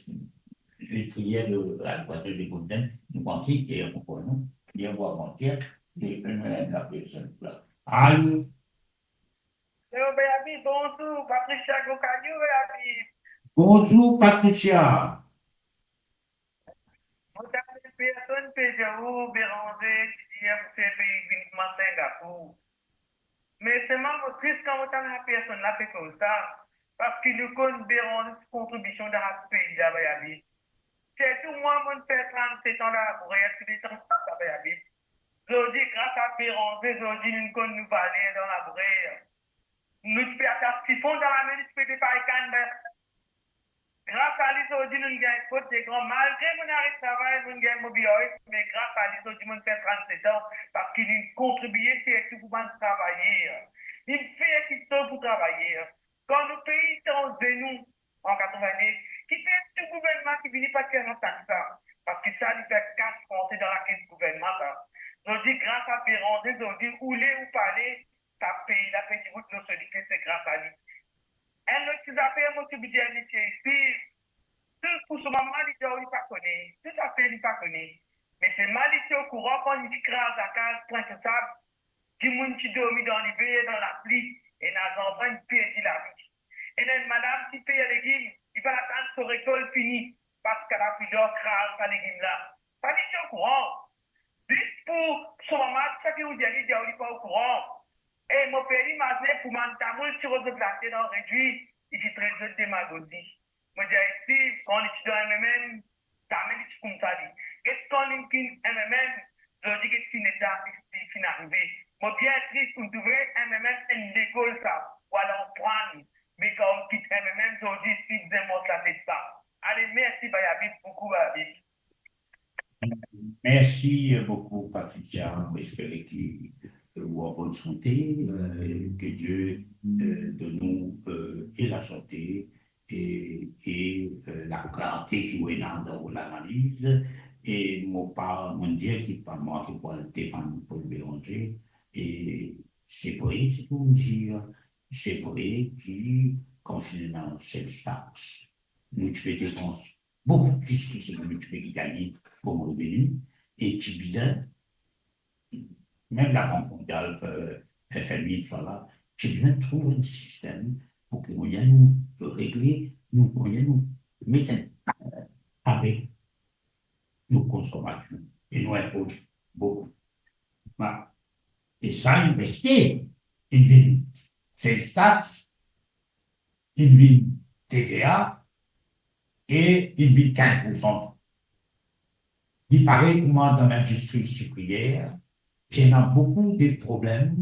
letriyer de la dwater de Govinden, nou panse, e ankor nou, priyer pou avantier, e enn, enn lapersonn la. Alo? Alo, Bayabi, bonzour, Patricia Gokayo, Bayabi. Bonzour, Patricia. Mo tann personn pe dir ou Béranger ti dir pou fer pei vinn kouma Singapour. Me selman mo tris kan mo tann sa personn la pe koz sa, parski nou konn Béranger ti kontribision dan sa pei la, Bayabi. Sirtou mwa, mo'nn fer trannset an dan labourer, ti letan sa, Bayabi. Zordi, gras a Béranger, zordi nou konn nou valer dan labourer. Nou ti pe atas sifon dan lame, nou ti pe depay kann, be, gras a li, zordi, nou gagn kot de gran. Malgre mo'nn aret travay, mo'nn gagn mo B R S, me gras a li, zordi, mo'nn fer trannset an, parski li kontribie sirtou pou bann travayer. Li fer kiksoz pou travayer. Kan nou pei ti an zenou an katrevenn-de, kifer tou gouvernman ki vini pa ti al atak sa? Parski sa, li fer kas rantre dan lakes gouvernman, sa. Zordi, gras a Béranger, zordi, ou le ou pa le, sa pei la pe dibout lor so lipie, se gras a li. Enn lot ti zafer, mo ti pou dir misie isi, tou pou so mama, li dir ou li pa kone, tou zafer li pa kone. Me selman li ti okouran kan li ti kraz lakaz Pwint Sab, dimoun ti dormi dan liver, dan lapli, ena zanfan inn perdi lavi. Ena enn madam ti pey legim, li pa atann so rekolt fini, parski lapli dor kraz sa legim la. Sa li ti okouran. Zis pou so mama, sa ki ou dir li, dir ou li pa okouran. E mo pe imazine pou bann tamoul ti rod zot later dan redwi, li ti tret zot demagozi. Mo dir isi, kan li ti dan M M M, zame li ti koumsa li. Get kan li finn M M M, Zordi get ki leta finn arive. Mo bien tris pou trouve M M M enn lekol sa, pou al aprann, me kan kit M M M zordi, si bizin mont latet ba. Ale, mersi, bay Abib, boukou, bay Abib. Merci beaucoup, Patricia. Mo espere ki ou an bonn sante, euh, que Dieu euh, donne nous euh, et la santé et, et euh, la clarté ki ou ena dan ou lanaliz. E mo pa, mo dir ki pa mwa ki pou al defann Paul Bérenger. E se vre, se pou dir, se vre ki kan finn ena sales tax, nou ti pe depans boukou plis ki seki nou ti pe gagne kom reveni, e ti bizin, mem Labank Mondial, euh, F M I, tousala, ti bizin trouv enn sistem pou ki moyin nou regle, nou moyin nou met enn, euh, avek nou konsomasion e nou inpoz boukou. Voilà. E sa, inn reste, inn vinn sales tax, inn vinn T V A e inn vinn kinz poursan. Li parey kouma dan lindistri sikriyer, ki ena boukou de problem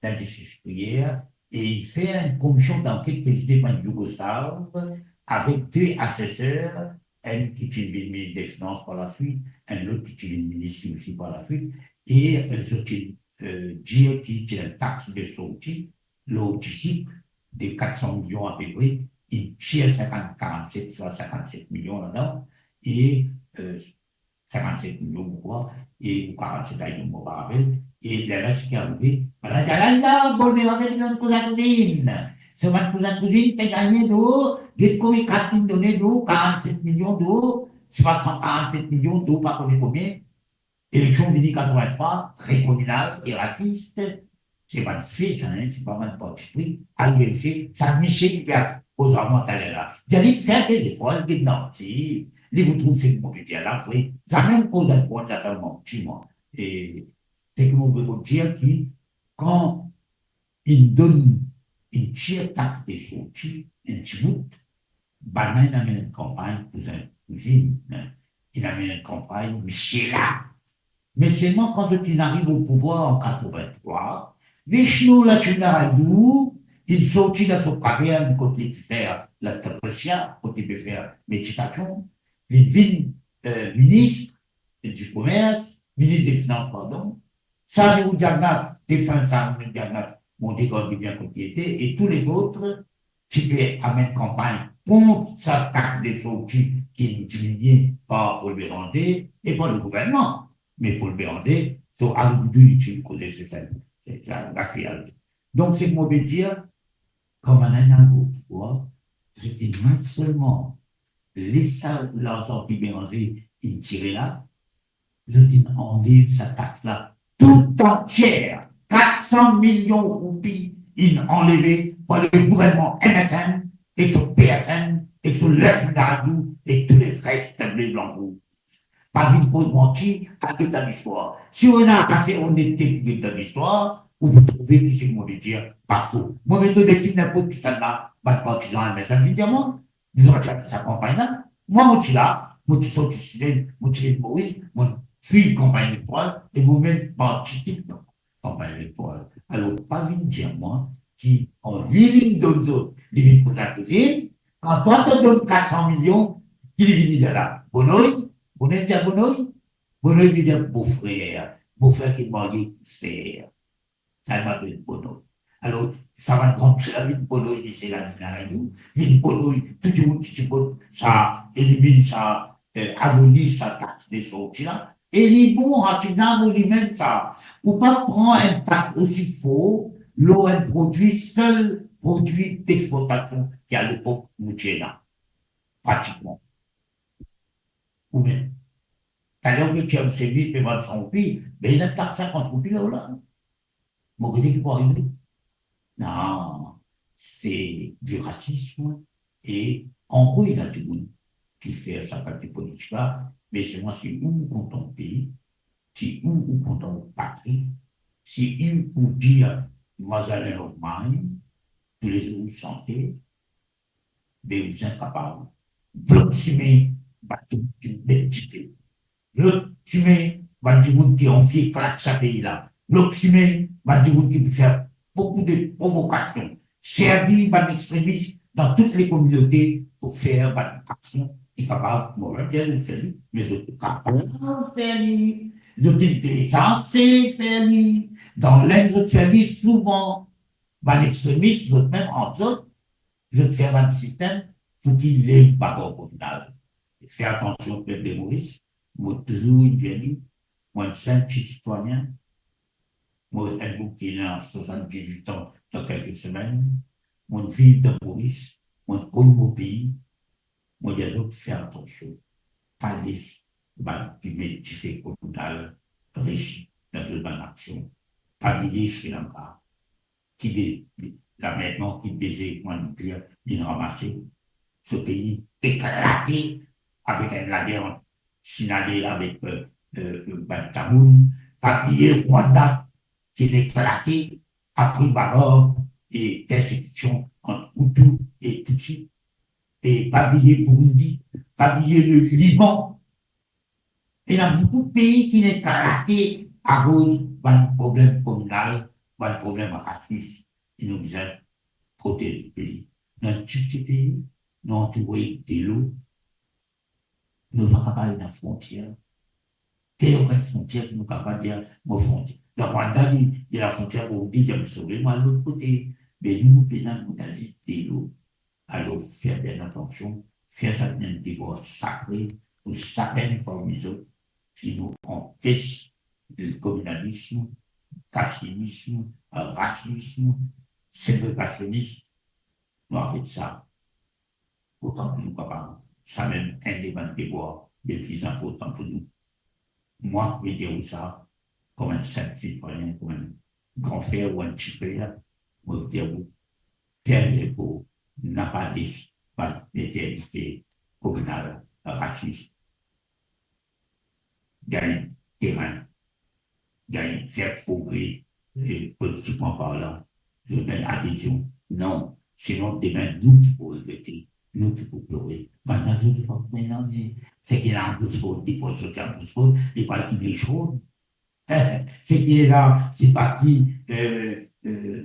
lindistri sikriyer, e inn fer enn komision danket prezide par enn Yougoslav avek de aseser, enn ki ti vinn minis de finans par laswit, enn lot ki ti vinn minis li osi par laswit, e, euh, zot ti, euh, dir ki ti ena tax de sorti lor disip de kat san milion apepre, inn tir sinkant, karannset, swa sinkant-set milion ladan, e, euh, sinkant-set milion, mo krwar, e, ou karannset milion, mo pa rapel, e lerla seki arive, bann la dir, "Ala la, Paul Bérenger bizin kouzin kouzinn. So bann kouzin kouzinn pe gagne dor, get komie kas linn done dor, karannset milion dor, swa san karannset milion dor, pa kone komie." Eleksion vini katrevin-trwa, tre kriminal e rasis, se bann fe sa, hein, se pa bann parti pri. Al verifie, sa misie ki pe koz ar mwa taler la. Dir li fer de zefor, li get dan manti, li pou trouv seki mo pe dir la vre. Zame mo koz enn fwa, sa fer manti mwa. E seki mo pe dir ki kan inn donn, inn tir tax de sorti, enn ti bout, bann la inn amenn enn kanpagn kouzin kouzinn, hein. Inn amenn enn kanpagn misie la. Me selman kan zot inn ariv o pouvwar an katrevin-trwa, Vishnu Lakshminarayalu, inn sorti dan so kavern kot li ti fer latrapasya, kot li pe fer meditasion, li vinn, euh, minis di komers, minis de finans, pardon. Sahani Jagannath, defin Sahani Jagannath, Monte Gold, li vinn kot li ete, e tou lezot ti pe amenn kanpagn kont sa tax de sorti ki diminie par Paul Bérenger e par le gouvernman. Me Paul Bérenger, so ariboudou, li ti koze se sa, se sa, gaspiyaz. Donk, seki mo pe dir, kan bann la inn ariv o pouvwar, zot inn non selman les sa larzan ki Bérenger inn tire la, zot inn anlev sa tax la toutantie, kat san milion roupi inn anleve par le gouvernman M S M ek so P S M ek so Lakshminarayalu ek tou le res ble blan rouz. Pa vinn koz manti, al get dan listwar. Si ou ena ase onetete pou get dan listwar, ou pou trouve ki seki mo pe dir pa fo. Mo met o defi ninport kisannla, bann partizan M S M vinn dir mwa, bizin pa ti al dan sa kanpagn la. Mwa, mo ti la, mo ti sorti Sesel, mo ti Lil Moris, mo swiv kanpagn elektoral e mo mem partisip dan kanpagn elektoral. Alor, pa vinn dir mwa ki kan li, li donn zot, li vinn kouzin kouzinn, kan twa to donn kat san milion, ki li vini dir la? Bonoy, bonoy, dir bonoy, bonoy vinn dir bofrer, bofrer ki marye ek ser. Sa li apel bonoy. Alor, sa bann gran misie la vinn bonoy, misie la vinn arenn nou, vinn bonoy tou dimoun ki ti vot sa, eliminn sa, eh, aboli sa tax de sorti la. E li bon, artizan, bon, li mem sa. Ou pa pran enn tax osi for lor enn prodwi, sel prodwi dexportasion ki alepok nou ti ena, pratikman. Ou mem, taler ou pe tir ou semiz, pe vann san roupi, be ena tax sinkant roupi lor la. Mo kote ki pou arive? Non, se di rasism e ankor ena dimoun ki fer sa kalite politik la, me selman si ou kontan ou pei, si ou, ou kontan ou patri, si ou, ou dir Motherland of mine, toulezour ou sante, be ou bizin kapav blok sime, bato ki met dife. Blok sime, bann dimoun ki anvi eklat sa pei la. Blok sime bann dimoun ki pou fer boukou de provokasion, servi bann extremis dan tou lekominote pou fer bann aksion ki kapav, mo pa dir zot fer li, me zot kapav fer li. Zot inn deza fer li. Dan Lenn zot fer li souvan. Bann extremis, zot mem ant zot, zot fer bann sistem pou ki lev bagar kominal. Fer atansion, pep de Moris, mo touzour inn dir li, mo enn sinp ti sitwayin, mo enn boug ki ena swasann-diz-wit an dan kelke semenn, mo viv dan Moris, mo konn mo pei, mo dir zot fer atansion, pa les bann ki met dife kominal resi dan zot bann aksion. Pa bliye Sri Lanka, ki de, de, lamertman ki deza, kouma nou dir, inn ranmase, so pei eklate avek enn lager ant Sinhala avek, eh, eh, bann Tamoul. Pa bliye Rwanda, ki inn eklate apre bagar e persekision ant Hutu e Tutsi. E pa bliye Burundi, pa bliye le Liban. Ena boukou pei ki inn eklate akoz bann problem kominal, bann problem rasis, e nou bizin protez nou pei. Nou enn tipti pei, nou antoure delo, nou pa kapav ena frontier. Pena okenn frontier ki nou kapav dir, mo frontier. Dan Rwanda, li, li ena frontier Burundi, dir mo sove, mo al lot kote. Me nou, nou pena, nou ena zis delo. Alor, fer bien atansion, fer sa vinn enn devwar sakre pou sakenn parmi zot, ki nou anpes kominalism, kasimism, rasism, segregasionism, nou aret sa. Otan ki nou kapav, samem enn de bann devwar le pli inportan pou nou. Mwa, mo pe dir ou sa, kouma enn sinp sitwayin, kouma enn gran frer ou enn ti frer, mo pe dir ou, Pierre Delcourt napa de bann meter dife kominal, rasis, gagn terin, gagn fer progre, eh, politikman parlan, zot gagn adezion. Non, sinon demin nou ki pou regrete, nou ki pou plore. Bannla zot pa pou gagn nanye. Seki ena English Road, li pou sorti English Road, li pou al English Road. Seki ena, sepa ki, eh, eh,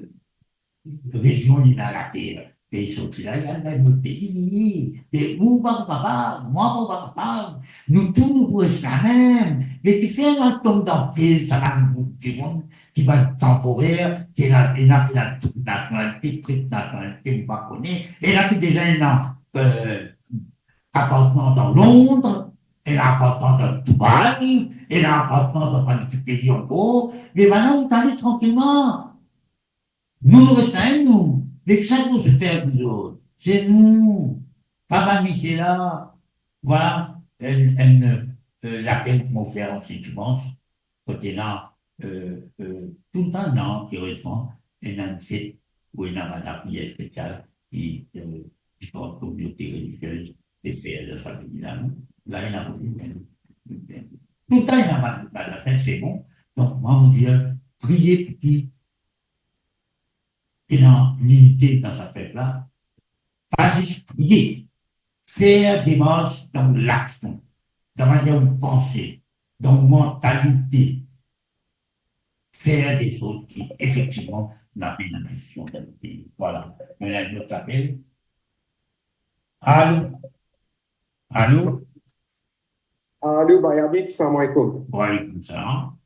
rezion li ena later, pe li sorti la, li al dan lot pei, li, pe ou pa pou kapav, mwa mo pa kapav, nou tou nou pou res lamem. Me kifer nou al tom dan piez sa bann dimoun ki bann tanporer, ki ena, ena ki ena doub nasionalite, trip nasionalite, mo pa kone, ena ki deza ena, eh, apartman dan Londres, ena apartman dan Dubai, ena apartman dan bann ki pei ankor, me bannla inn ale trankilman. Nou, nou res lamem nou. Me kisannla pou fer pou zot? Se nou. Pa bann misie la. Vwala enn, enn, eh, lapel ki mo fer an se dimans. Kot ena, eh, eh, toultan ena, erezman, ena enn fet ou ena bann lapriyer spesial ki, eh, diferan kominote reliziez pe fer dan sa pei la, non? La, ena boukou, toultan ena bann, bann lafet, se bon. Donk, mwa, mo dir, priye pou ki ena linite dan sa pep la, pa zis priye, fer demars dan laksion, dan manier ou panse, dan ou mantalite, fer de sort ki efektivman nou apel lavizion dan nou pei. Vwala. Mo ena enn lot apel. Alo? Alo? Alo, Bhai Habib, salam alaikum. Wa alaikum salam.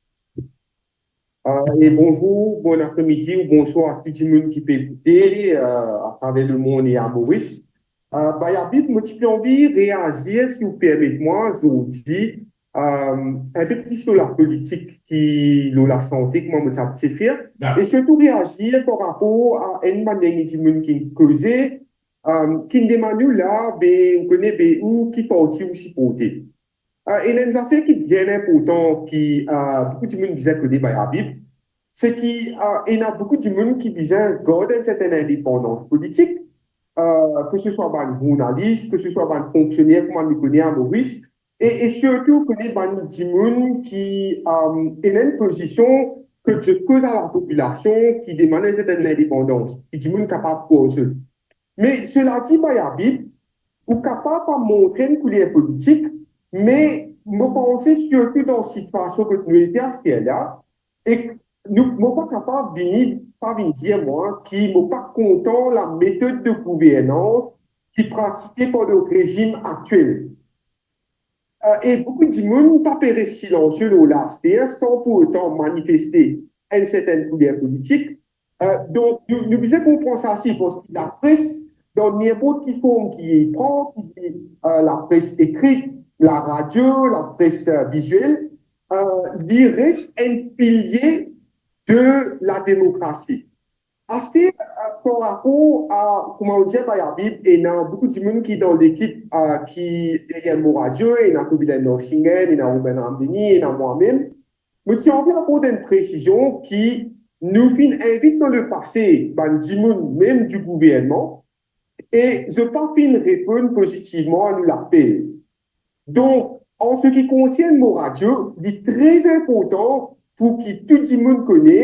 Euh, e bonzour, bon apremidi ou bonswar a tou dimoun ki pe ekoute, euh, atraver lemond e a Moris. Euh, Bhai Habib, mo ti pe anvi reazir, si ou permet mwa, zordi, euh, enn pe plis lor lapolitik ki lor lasante, kouma mo ti abitie fer, e sirtou reazir par rapor a enn bann dernie dimoun ki koze, euh, ki demann ou la, be, ou kone, be, ou ki parti ou siporte. Euh, ena enn zafer ki bien inportan ki, euh, boukou dimoun bizin kone, Bhai Habib, se ki, euh, ena boukou dimoun ki bizin gard enn sertenn indepandans politik, euh, ke se swa bann zournalis, ke se swa bann fonksioner, kouma nou kone a Moris, e, e sirtou kone bann dimoun ki, euh, ena enn pozision ke zot koz a lapopilasion, ki demann enn sertenn indepandans, ki dimoun kapav krwar zot. Me seladi, Bhai Habib, ou kapav pa montre enn kouler politik, me mo panse sirtou dan sitiasion kot nou ete aster la, ek nou, mo pa kapav vini, pa vinn dir mwa ki mo pa kontan lametod de gouvernans ki pratike par le rezim aktiel. Eh, e boukou dimoun pa pe res silansie lor la aster san pou otan manifeste enn sertenn kouler politik. Eh, donk, nou, nou bizin konpran sa si, parski lapres, dan ninport ki form ki li pran, ki li, eh, lapres ekrit, laradio, lapres, eh, viziel, eh, li res enn pilie de lademokrasi. Aster, eh, par rapor a, kouma ou dir, Bayabib, ena boukou dimoun ki dan lekip, eh, ki deryer Mo Radio, ena Kobilen Norsingen, ena Ruben Ramdeni, ena mwa-mem. Mo ti anvi aport enn presizion ki nou finn invit dan lepase bann dimoun mem di gouvernman, e zot pa finn reponn pozitivman a nou lapel. Donk, an se ki konsern Mo Radio, li tre inportan pou ki tou dimoun kone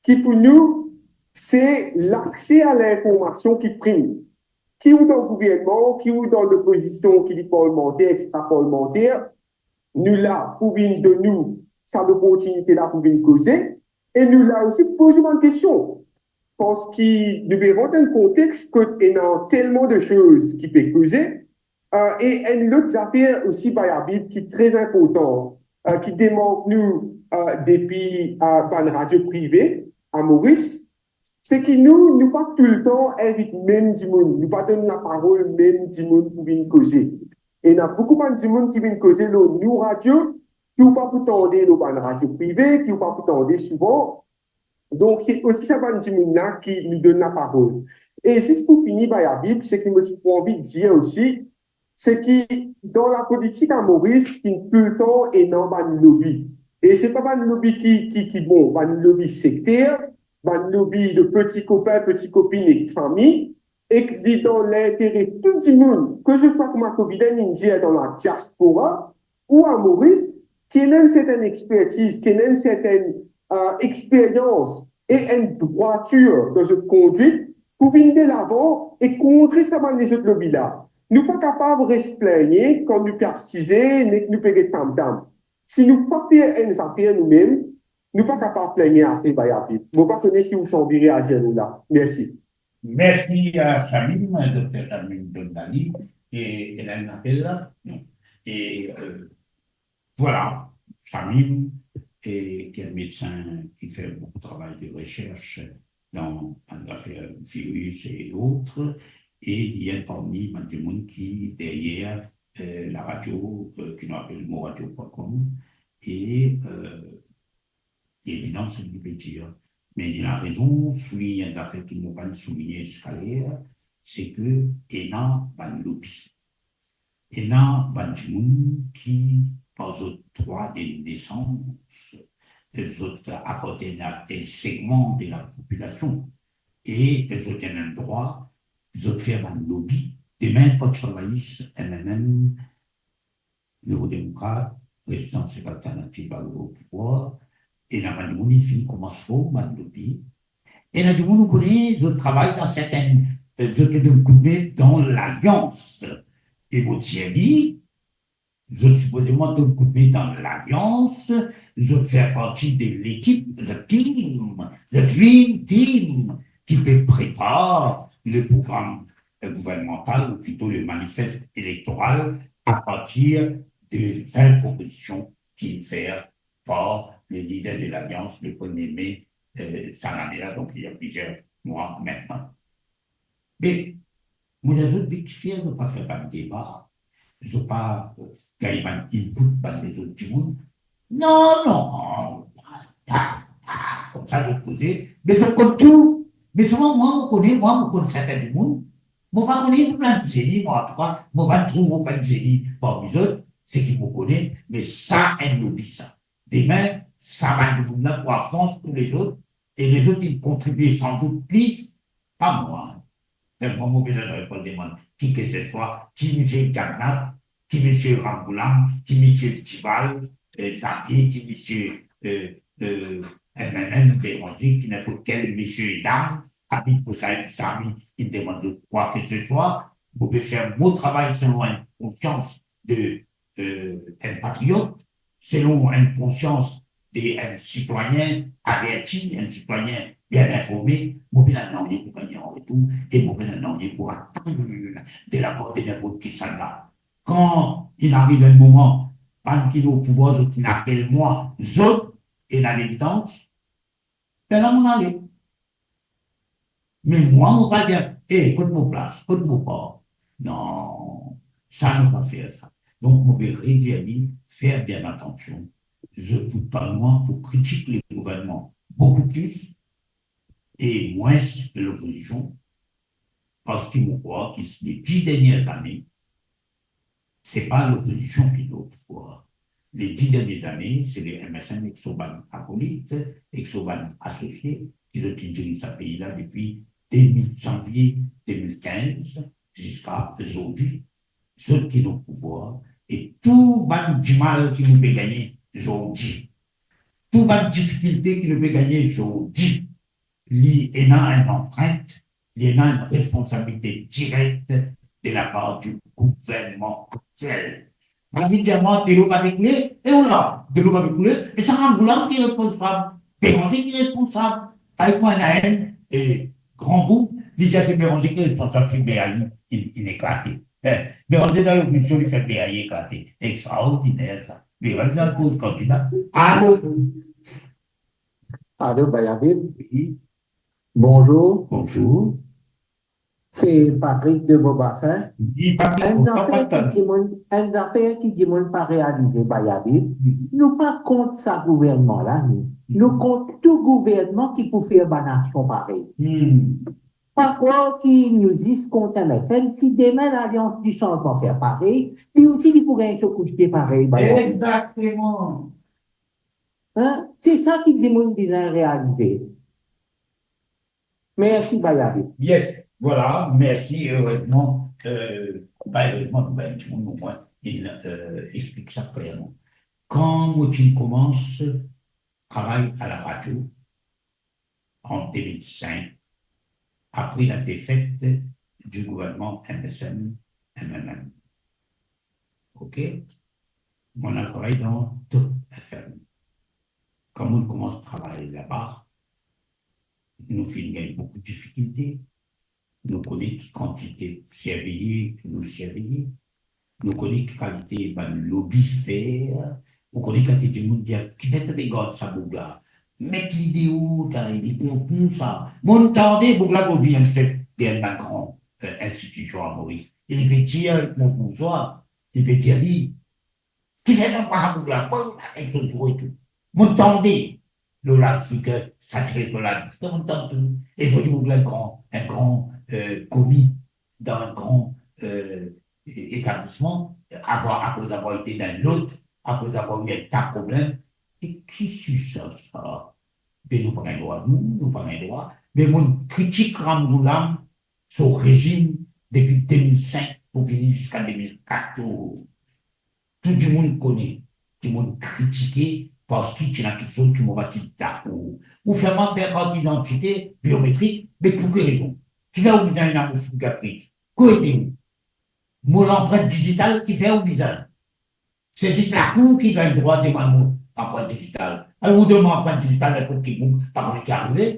ki pou nou, se lakse a linformasion ki prim. Ki ou dan gouvernman, ki ou dan lopozision, ki li parlmanter, extra parlmanter, nou la pou vinn donn ou sa loportinite la pou vinn koze, e nou la osi pou poz ou bann kestion. Parski nou pe rant enn kontex kot ena telman de soz ki pe koze, eh, e enn lot zafer osi, Bayabib, ki tre inportan, eh, ki demark nou, eh, depi, eh, bann radio prive a Moris, se ki nou, nou pa toultan invit mem dimoun, nou pa donn laparol mem dimoun pou vinn koze. Ena boukou bann dimoun ki vinn koze lor nou radio, ki ou pa pou tande lor bann radio prive, ki ou pa pou tande souvan. Donk, se osi sa bann dimoun la ki nou donn laparol. E zis pou fini, Bayabib, seki mo ti pou anvi dir osi, se ki dan lapolitik a Moris, finn toultan ena bann lobi. E se pa bann lobi ki, ki, ki bon, bann lobi sekter, bann lobi de peti kopin, peti kopinn ek fami, ek li dan lintere tou dimoun, ke se swa kouma Kobilen inn dir dan ladiaspora, ou a Moris, ki ena enn sertenn expertiz, ki ena enn sertenn, eh, experyans e enn drwatir dan zot kondwit pou vinn delavan e kontre sa bann lezot lobi la. Nou pa kapav res pligne kan nou pe asize, nek nou pe get tamtam. Si nou pa fer enn zafer noumem, nou pa kapav pligne afer Bayabib. Mo pa kone si ou ti anvi reazir lor la. Mersi. Mersi a Shamim, Dokter Shamim Dondali, e, e ena enn apel la? Non. E, eh, vwala, Shamim, e, ki enn medsin ki fer boukou travay de resers dan, dan zafer viris e otre, e li enn parmi bann dimoun ki deryer, eh, laradio, eh, ki nou apel moradio pwin kom, e, eh, li evidan seki li pe dir. Me li ena rezon, soulign enn zafer ki nou pa'nn souligne ziska ler, se ke ena bann lobi. Ena bann dimoun ki, par zot drwa de nesans, zot apartenn a tel segman de lapopilasion, e zot ena drwa, zot fer bann lobi. Demin, pa travayis, M M M, Nouvo Demokrat, Rezistans ek Alternativ arive o pouvwar, ena bann dimoun inn finn koumans form bann lobi. Ena dimoun, ou kone, zot travay dan sertenn, eh, zot pe donn koudme dan Lalians. E mo dir li, zot sipozeman donn koudme dan Lalians, zot fer parti de lekip, the team, the dream team, ki pe prepar le program, eh, gouvernmantal, ou plito le manifest elektoral, a partir de vin propozision ki fer par le lider de Lalians, le premier mai, eh, sa lane la, donk il y a plusieurs mois maintenant. Me, mo dir zot, be kifer zot pa fer bann deba, zot pa, eh, gagn bann input bann lezot dimoun? Non, non, pa, pa, pa, koumsa zot koze, me zot konn tou. Me selman mwa, mo kone, mwa, mo konn serten dimoun, mo pa kone si bann zeni, mwa, antouka, mo pa'nn trouv okenn zeni parmi zot, seki mo kone, me sa enn lobi sa. Demin, sa bann dimoun la pou avans tou lezot, e lezot inn kontribie sandout plis, pa mwa. Mem mwa, mo pe dan repol demann, ki ke se swa, ki misie Gagnac, ki misie Ramgoolam, ki misie Tival, eh, Xavier, ki misie, eh, eh, M M M Bérenger, ki ninport kel misie e dam, abit pou sa, zami, ki demann zot kwa ke se swa, mo pe fer mo travay selon enn konsians de euh, enn patriot, selon enn konsians de enn sitwayin averti, enn sitwayin bien informe, mo pena nanye pou gagne an retour, e mo pena nanye pou atann de lapar de ninport kisannla. Kan inn ariv enn moman, bann ki o pouvwar, zot inn apel mwa, zot, ena levidans, lerla mo ale. Me mwa, mo pa dir, "Eh, kot mo plas, kot mo par?" Non, sa nou pa fer sa. Donk, mo pe redir li, fer bien atansion. Zot pou tann mwa pou kritik le gouvernman boukou plis e mwins lopozision, parski mo krwar ki le dis dernie zane, se pa lopozision ki ti o pouvwar. Le dis dernie zane, se le M S M ek so bann akolit, ek so bann asosie, ki zot inn diriz sa pei la depi de mil, zanvie de mil kinz ziska zordi. Zot ki o pouvwar, e tou bann dimal ki nou pe gagne zordi, tou bann difikilte ki nou pe gagne zordi, li ena enn anprint, li ena enn responsabilite direk de lapar di gouvernman aktiel. Bann vinn dir mwa, delo pa pe koule, e ola, delo pa pe koule, e sa Ramgoolam ki responsab, Beranze ki responsab. Avek mwa, ena enn, e, gran gou, li dir se Beranze ki responsab si Beayi inn, inn eklate. Eh, Beranze dan lopozision, li fer Beayi eklate. Extraordiner sa. Me pa bizin koz kandida. Alo? Alo, Bayabib? Wi. Bonzour. Bonzour. Se Patrick de Beaubassin. Wi, Patrick, enn zafer ki dimoun, enn zafer ki dimoun pa realize, Bayabib, nou pa kont sa gouvernman la, nou. Nou kont tou gouvernman ki pou fer bann aksion parey. Pa krwar ki nou zis kont M S M, si demin Lalians di Sanzman fer parey, li osi li pou gagn so koudpie parey, Bayabib. Exakteman. Hein? Se sa ki dimoun bizin realize. Mersi, Bayabib. Yes, vwala, mersi. Erezman, euh, pa erezman, nou gagn dimoun omwin, inn, euh, explik sa klerman. Kan mo ti koumans travay a laradio, an de mil sink, apre la defet di gouvernman M S M, M M M. Ok? Mo'nn al travay dan Top F M. Kan mo'nn koumans travay laba, nou finn gagn boukou difikilte. Nou kone ki kantite serveye nou serveye. Nou kone ki kalite bann lobi fer. Ou kone kalite dimoun dir, "Kifer to pe gard sa boug la? Met li deor, ta, li kont nou sa." Mo'nn tande boug la zordi enn sef de enn bann gran, euh, institision a Moris. E li pe dir avek mo bourzwa, li pe dir li, "Kifer to pa boug la, bon, avek so zwe tou." Mo'nn tande lor ladifik, sa ti res lor ladifik, mo'nn tann tou. E zordi boug la enn gran, enn gran, euh, komi dan enn gran, euh, etablisman, avoir, apre avoir ete dan enn lot, apre avoir eu enn ta problem. E ki sisa sa? Be nou pa gagn drwa, nou, nou pa gagn drwa. Me mo'nn kritik Ramgoolam, so rezim depi de mil sink pou vini ziska de mil katorz. Tou dimoun kone ki mo'nn kritike parski ti ena kiksoz ki mo pa ti dakor. Ou fer mwa fer kart idantite biometrik, me pou ki rezon? Kifer ou bizin ena mo fingerprint? Kote ou? Mo lanprint dizital, kifer ou bizin? Se zis lakour ki gagn drwa demann mo lanprint dizital. Alor ou donn mo lanprint dizital, ninport ki boug pa kone ki arive.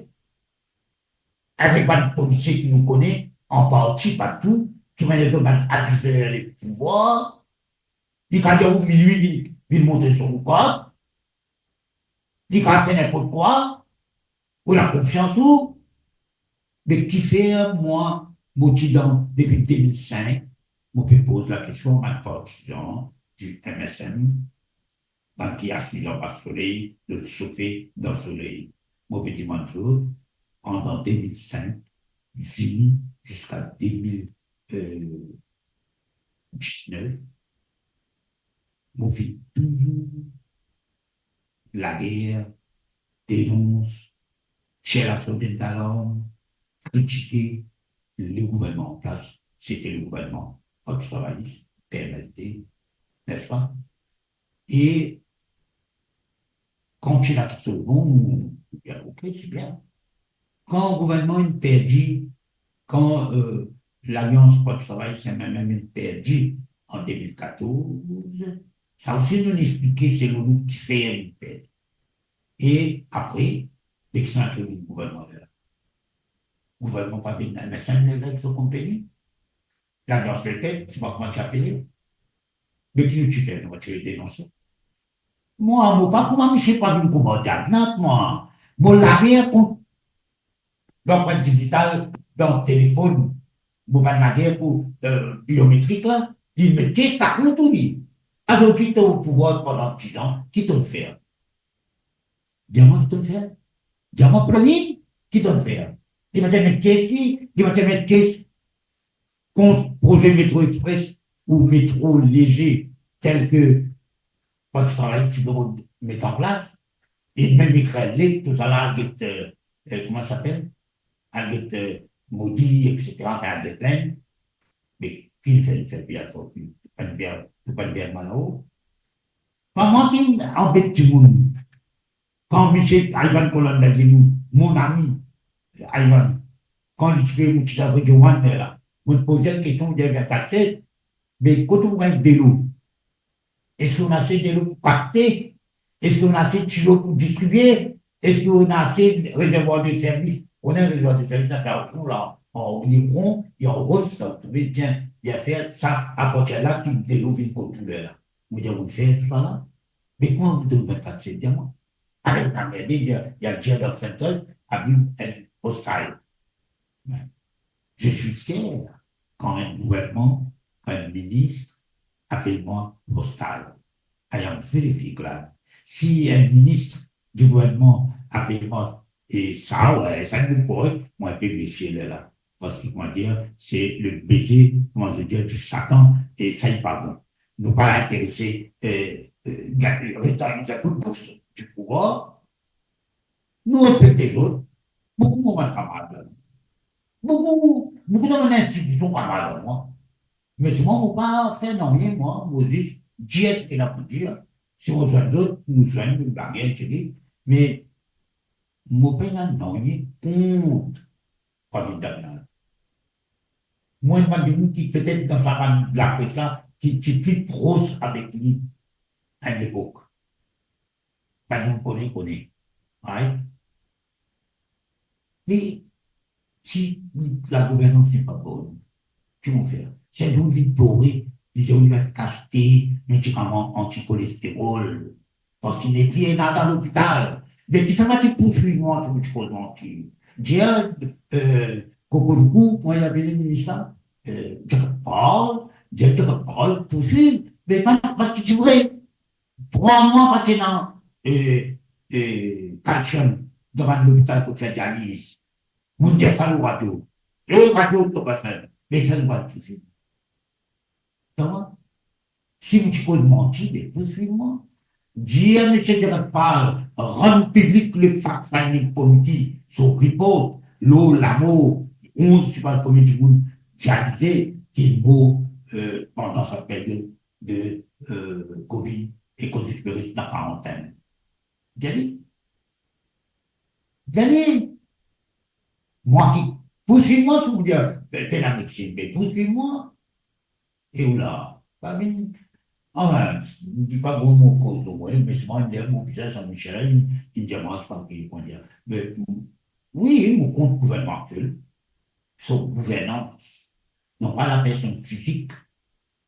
Avek bann polisie ki nou kone, an parti, pa tou, ki manier zot bann abizer le pouvwar, li kapav dir ou minwi, vinn, vinn montre so kart, li kapav fer ninport kwa, ou ena konfians ou. Me kifer mwa, mo ti dan depi de mil sink, mo pe poz lakestion bann partizan di M S M, bann ki asiz anba soley, zot sofe dan soley. Mo pe dimann zot, pandan de mil sink vini ziska de mil disnef, mo finn touzour lager, denons, tir lasonet dalarm, kritike le gouvernman an plas, sete le gouvernman Parti Travayis, P M S D, nespa? E kan ti ena kiksoz bon, nou dir, "Ok, se bien." Kan gouvernman inn perdi, kan, euh, Lalians Parti Travayis, M M M, inn perdi an de mil katorz, sa osi nou explike se nou kifer li perd. E apre, Bexan ki vinn gouvernman la. Gouvernman pa vinn, enn sel nek so konpani. Lagans Letet, se pa kouma ti apele. Me ki nou ti fer, nou ti denonse. Mwa, mo pa kouma misie pa vinn kouma Diagnat, mwa. Mo lager kont lanprint dizital dan telefonn, mo bann lager pou, eh, biometrik la, li met kes lakour tou li. Azordi to o pouvwar pandan diz an, ki to'nn fer? Dir mwa ki to'nn fer? Dir mwa premie, ki to'nn fer? Li pa ti met kes li, li pa ti met kes kont proze Metro Express ou metro leze, tel ke bann travay ti pe met an plas, e mem ekrir let, tousala, al get, eh, eh, kouma sa apel? Al get, eh, Modi, et cetera, anfin, al get lenn. Me ki fer, fer via fortune, pa via, pa via malao. Pa mwa ki anbet dimoun. Kan misie Ivan Colonna dir mwa, mon ami, Ivan, kan li ti pe, mo ti dan Radio One la, mo poz li kestion, li dir, "Vinn kat set, me kot ou gagn delo? Eski ou ena ase delo pou kapte? Eski ou ena ase tiyo pou distribie? Eski ou ena ase rezervwar de servis?" Ou ena rezervwar de servis, sa fer ron la, an, li ron, li an ros, sa, ou trouve bien, bien fer, sa, apartir la ki delo vinn kot ou la. Mo dir, ou fer tousala? Me kouma ou donn vinn kat set, dir mwa? Alor, inn anmerde, li al, li al dir dan Centres, abrir enn hostel. Je suis fier quand un gouvernement, un ministre appelle moi hostile. I am very, very glad. Si un ministre du gouvernement appelle moi, e sa, wi, sa, nou korek, mo pe mefie li la. Parski, kouma dir, se le beze, kouma dir, du Satan, e sa, li pa bon. Nou pa interese, eh, eh, gagn, res dan enn bout bous di pouvwar. Nou respekte zot. Boukou mo bann kamarad la. Boukou, boukou dan bann institision kamarad mwa. Me si mwa, mo pa fer nanye, mwa, mo zis dir seki ena pou dir. Si mo zwenn zot, nou zwenn, nou lagere, etsetera. Me mo pena nanye kont Pravind Jugnauth. Mwa, enn bann dimoun ki petet dan sa bann lapres la, ki ti pli pros avek li enn lepok. Bann dimoun kone, kone. Right? Me si lagouvernans n'est pas bonne, ki mo fer? Si enn dimoun vinn plore, li dir li pa kaste medikaman anti-kolesterol, parski nepli ena dan lopital. Me ki sa va ti pouswiv mwa si mo ti koz manti? Dir, eh, Kokoloukou, kouma li apel minis la? Eh, Jack Paul, dir Jack Paul pouswiv, me pa, parski ti vre. Trwa mwa pa ti ena, eh, eh, kalsiom dan bann lopital pou fer dializ. Mo'nn dir sa lor radio. E radio to pa fer, me fer nou pa pouswiv. Kouma? Si mo ti koz manti, be pouswiv mwa. Dir misie Jack Paul rann piblik le fact-finding committee so report lor lamor onz, sipa konbien dimoun dialize ki mor, eh, pandan sa period de, eh, Covid e koz li ti pe res dan karantenn. Gete li. Gete li. Mwa ki pouswiv mwa, si ou dir, be, pena medsin, be pouswiv mwa. E ou la, pa vinn, anfin, li pa bon mo koz lor mwa, me swa mo bizin sa, Michel, li, li dir mwa, se pa ki, kouma dir. Me, wi, mo kont gouvernman aktiel, so gouvernans, non pa lapersonn fizik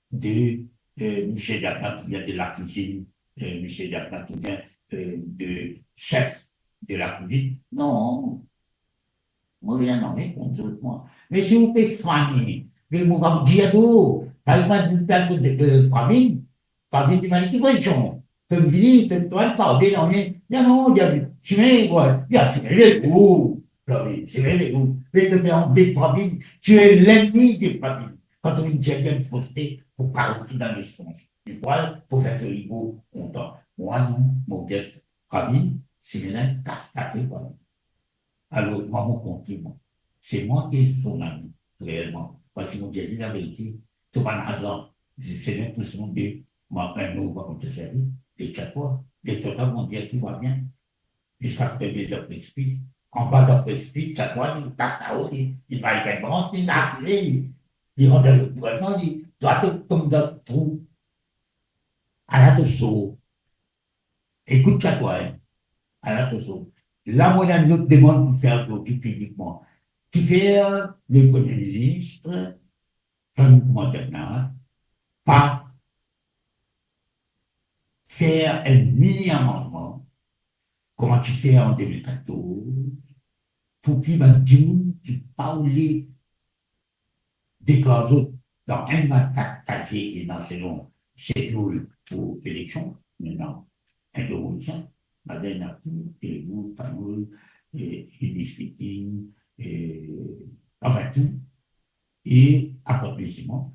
de, eh, misie Diagnat oubien de lakwizinn, eh, misie Diagnat oubien, eh, de sef de lakwizinn. Non. Mo pena nanye kont zot, mwa. Me si ou pe fane, me mo pa dir twa, par exanp, ou pe al kot, eh, Pravind, Pravind dimann li ki pozision. To vini, to, to al tarde dan li. Li dir non, li dir, sime, wi, li dir, sime legou. Pravind, sime legou. Me to pe anbet Pravind, tu es l'ennemi de Pravind. Kan to vinn dir li enn foste, pou kares li dan lesans. Li pou al, pou fer so ego kontan. Mwa non, mo dir, Pravind, sime la, kas kat li, Pravind. Alor, mwa, mo kont li, mwa. Se mwa ki son ami, reelman. Parski mo dir li laverite, to bann azan, se, se mem pou son de, mwa, enn mo pa konn servi, e kat fwa, e to ta, mo dir, tout va bien. Ziska to tonbe dan presipis, anba dan presipis, kat fwa, li kas lao, li, li may enn brans, li, li akize, li, li rant dan gouvernman, li, Twa to tom dan trou. Ala to sor. Ekout sa twa, hein. Ala to sor. La, mo ena enn lot demann pou fer zordi piblikman. Kifer le Premie Minis, Flavien Clément-Bernard, pa fer enn mini amannman, kouma ti fer an de mil katorz, pou ki bann dimoun ki pa oule deklar zot dan enn vannkat kazie ki ena selon set roul pou eleksion, ena Indo-Morisien, ladan ena tou, Telenor, Tamoul, e, Hindi speaking, e, anfin tou, e aport miziman.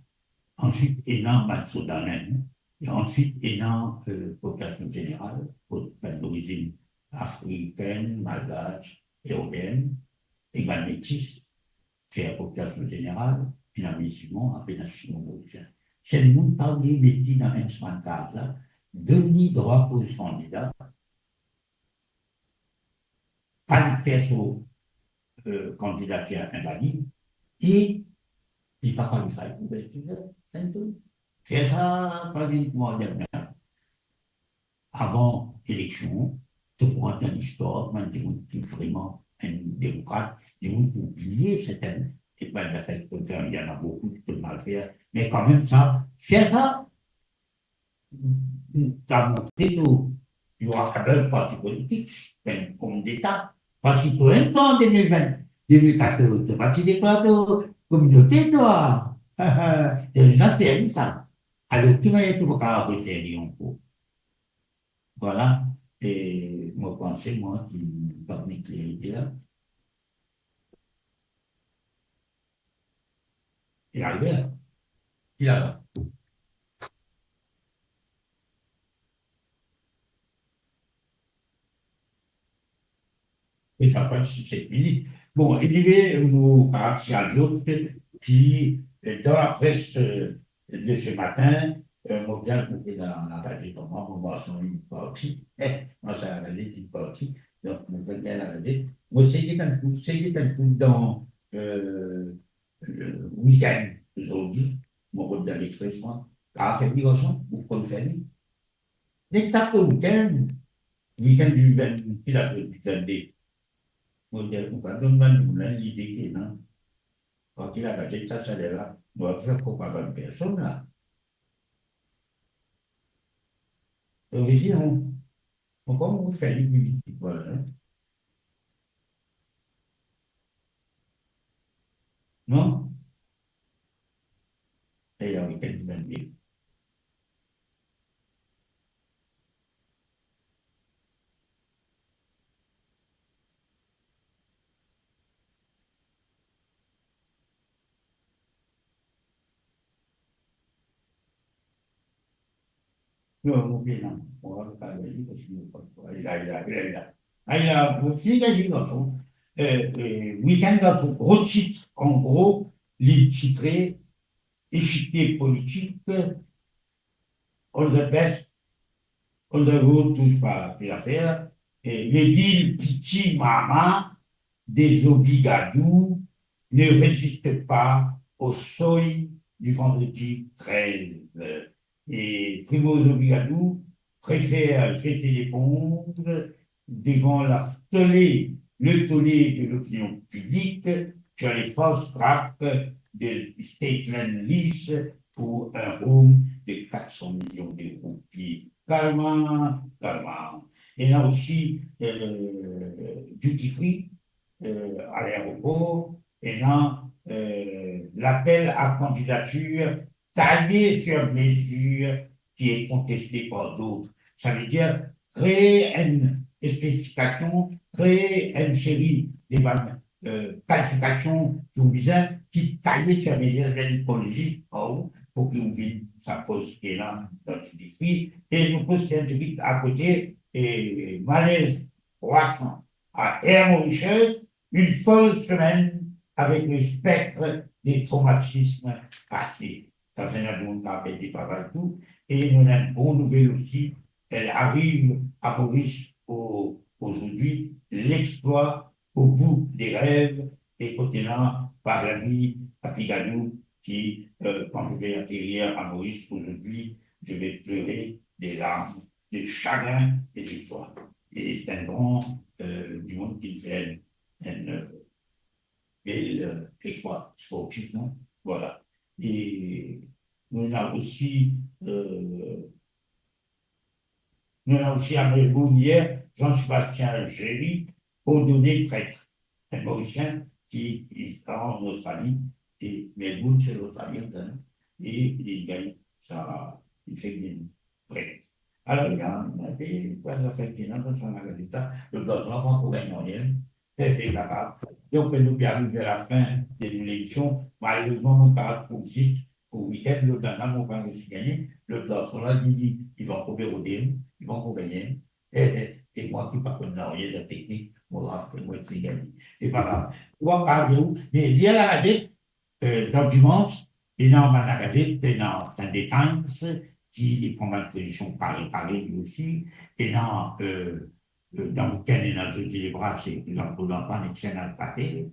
Answit, ena bann solda Inde, e answit, ena, e, popilasion zeneral, kot bann dorizinn afrikenn, malgas, eropeen, e bann metis, fer popilasion zeneral, ena miziman, apena sino-morisien. Si enn moun pa oule met li dan enn smann kaz la, donn li drwa pou kandida, pa li fer so, e, kandidatir invalid, e li pa kalifye pou vestizer, enn tou. Fer sa, pa vinn kouma diab. Avan eleksion, to pou rant dan listwar kouma enn dimoun ki vreman enn demokrat, dimoun ki oubliye sertin, e bann zafer ki to fer, ena boukou ki to mal fer, me kanmem sa, fer sa, ta montre to, you are above parti politik, enn om deta, parski to enn tan de mil vin, de mil katorz, to pa ti deklar to kominote, twa. To deza servi sa. Alor, ki manier to pou kapav refer li ankor? Vwala, e mo panse, mwa, ki pa fini kler ide la. Li arive la. Li la la. E sa pran sis set minit. Bon, anyway, mo kapav signal zot ki, e, dan lapres, e, de se matin, e, mo bien trouve dan, dan gazet, mwa, mo mwa son inn parti. E, mwa sa gazet inn parti. Donk, mo pran bien lagazet. Mo sey get enn kou, sey get enn kou dan, e, e, Week-End zordi, mo rod dan L'Express, mwa. Kapav fer li, garson, ou konn fer li. Nek ta konn Week-End, Week-End di vinn, ki la, di vinn de. Mo dir, ou pa donn bann dimoun la lide ki ena. Kan ki la gazet sa, sa ler la, nou pa fer koz pa bann personn la. Donk isi, non. Ankor, nou fer li pli vit, vwala, hein. Non? E avek enn vinn de. Non, mo pe, non. Mo pa kapav lir parski mo pa, la, la, la, la. Ala, mo fini lir, anfin. Euh, euh, Week-End, dan so gro tit, an gro, li titre, Echiquier politique, on the best, on the road to, pa, ki zafer, euh, le deal Piti Mama des Obigadou ne résiste pas au seuil du vendredi treize. Et Primoz Obigadou préfère jeter l'éponge devant la tollée, le tollé de l'opinion publique sur les fast track de State Land Lease pour un home de quatre cents millions de roupies. Karma, karma. Ena osi, euh, duty free, euh, à l'aéroport, ena, euh, l'appel à candidature taillé sur mesure qui est contesté par d'autres. Sa ve dir kree enn espesifikasion, kree enn seri de bann, euh, kalifikasion ki ou bizin, ki taye sur mesure, sa ve dir li konn zis par ou, pou ki ou vinn sa pos ki ena dan duty free. E nou pos ki enn tigit akote, e malez krwasan à Air Mauritius, une folle semaine avec le spectre des traumatismes passés. Sa, sa ena dimoun ki pe perdi travay tou. E nou ena enn bon nouvel osi, elle arrive à Maurice au-, aujourd'hui, l'exploit au bout des rêves, e kot ena Pahlavi Apigadu, ki, euh, quand je vais atterrir à Maurice aujourd'hui, je vais pleurer des larmes de chagrin et de joie. E se enn gran, euh, dimoun ki fer enn, enn, euh, bel, euh, exploit sportif, non? Voilà. E nou ena osi, euh, nou ena osi a Melbourne yer, Jean-Sébastien Géry, ordonné prêtre, enn Morisien ki, ki an Ostrali, e Melbourne se Lostrali, non? E li gagn sa, li fek vinn pret. Alor, li ena, li ena enpe bann zafer ki ena dan sa Margarita, lot garson la pa ankor gagn nanye, e, e, pa grav. Donk, nou pe ariv ver lafin de nou lemision. Malerezman, mo pa trouv zis pou weekend, lot bann la, mo pa resi gagne. Lot garson la, li, li, li pa ankor pe rode, li pa ankor gagne. E, e, e mwa ki pa konn nanye dan teknik, mo raf ke mo ti gagne. Se pa grav. Ou pa parle ou, me lir lagazet, euh, dan Dimans, ena bann lagazet, ena Sunday Times, ki li pran bann pozision pare, pare li osi, ena, euh, euh, dan Weekend, ena Zodi Lebras, se Jean-Claude Antoine ek Shehnaz Patel,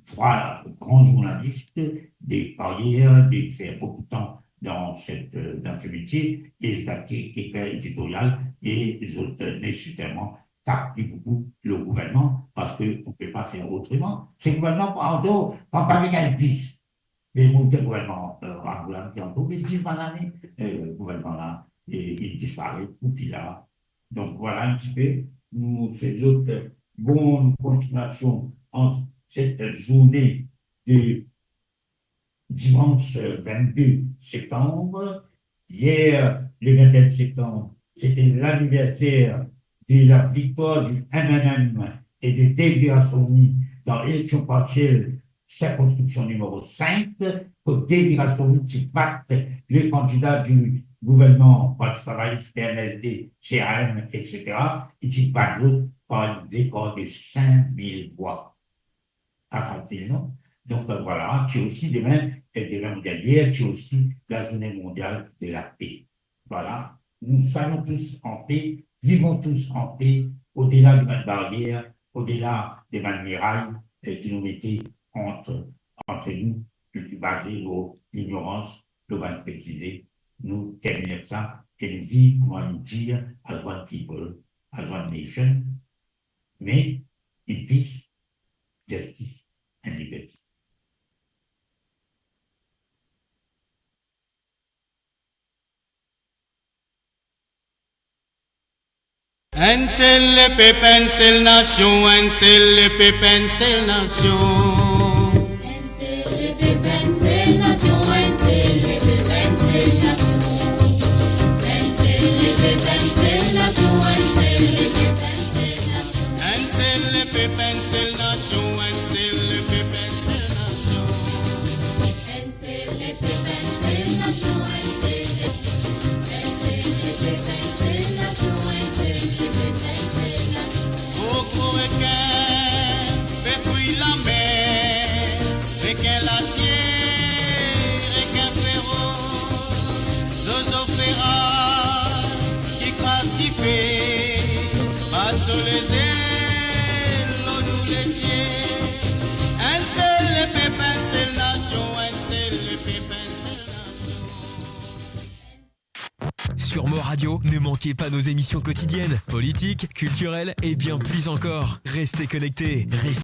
trwa gran zournalis de karyer, de fer boukou tan dan set, euh, dan se metie, e zot ki ekrir editorial, e zot, euh, neseserman tap pli boukou lor gouvernman, parski on pe pa fer otreman. Se gouvernman pa, pa, pa pe gagn dis. Me monte gouvernman, euh, Ramgoolam ki antour, me dis bann lane, euh, gouvernman la, e, li disparet, ou pi la. Donk, vwala enn tipe, nou swet zot, euh, bonn kontignasion an set zourne de dimans, euh, vennde septanm. Yer, le vennenn septanm, sete laniverser de la viktwar di M N M e de Dev Viraswamy dan eleksion parsiel sirkonskripsion nimero sink, kot Dev Viraswamy ti bat le kandida di gouvernman Parti Travayis, P M L T, C R M, et cetera, e ti bat zot par lekar de sink mil vwa. Pa fasil, non? Donk, euh, vwala, ti osi demin, euh, demin mondial, yer ti osi la zourne mondial de la pe. Vwala, nou soyons tous en paix, vivons tous en paix, odela de bann baryer, odela de bann miray, euh, ki nou mete ant, ant nou, ki baze lor lignorans, lor bann prejize. Nou terminn ek sa, e nou viv, kouma nou dir, as one people, as one nation, me in peace, justice and liberty. Enn sel lepep, enn sel nasion, enn sel lepep, enn sel nasion. Enn sel lepep, enn sel nasion, enn sel lepep, enn sel nasion. Enn sel lepep, enn sel nasion, enn sel lepep, enn sel nasion. Enn sel lepep, enn sel nasion, enn sel lepep, enn sel nasion. Enn sel lepep, enn sel nasion, enn sel lepep, enn sel lepep, enn sel nasion, enn sel lepep, enn sel nasion. Gro, gro rekin pe fouy lamer, rekin lasier, rekin feros, zozo feraz ki kraz dife, bas so lezel lor nou lesie. Enn sel lepep, enn sel nasion, enn sel lepep, enn sel nasion. Sur Mo Radio, ne manquez pas nos émissions quotidiennes, politiques, culturelles et bien plus encore. Restez connectés, restez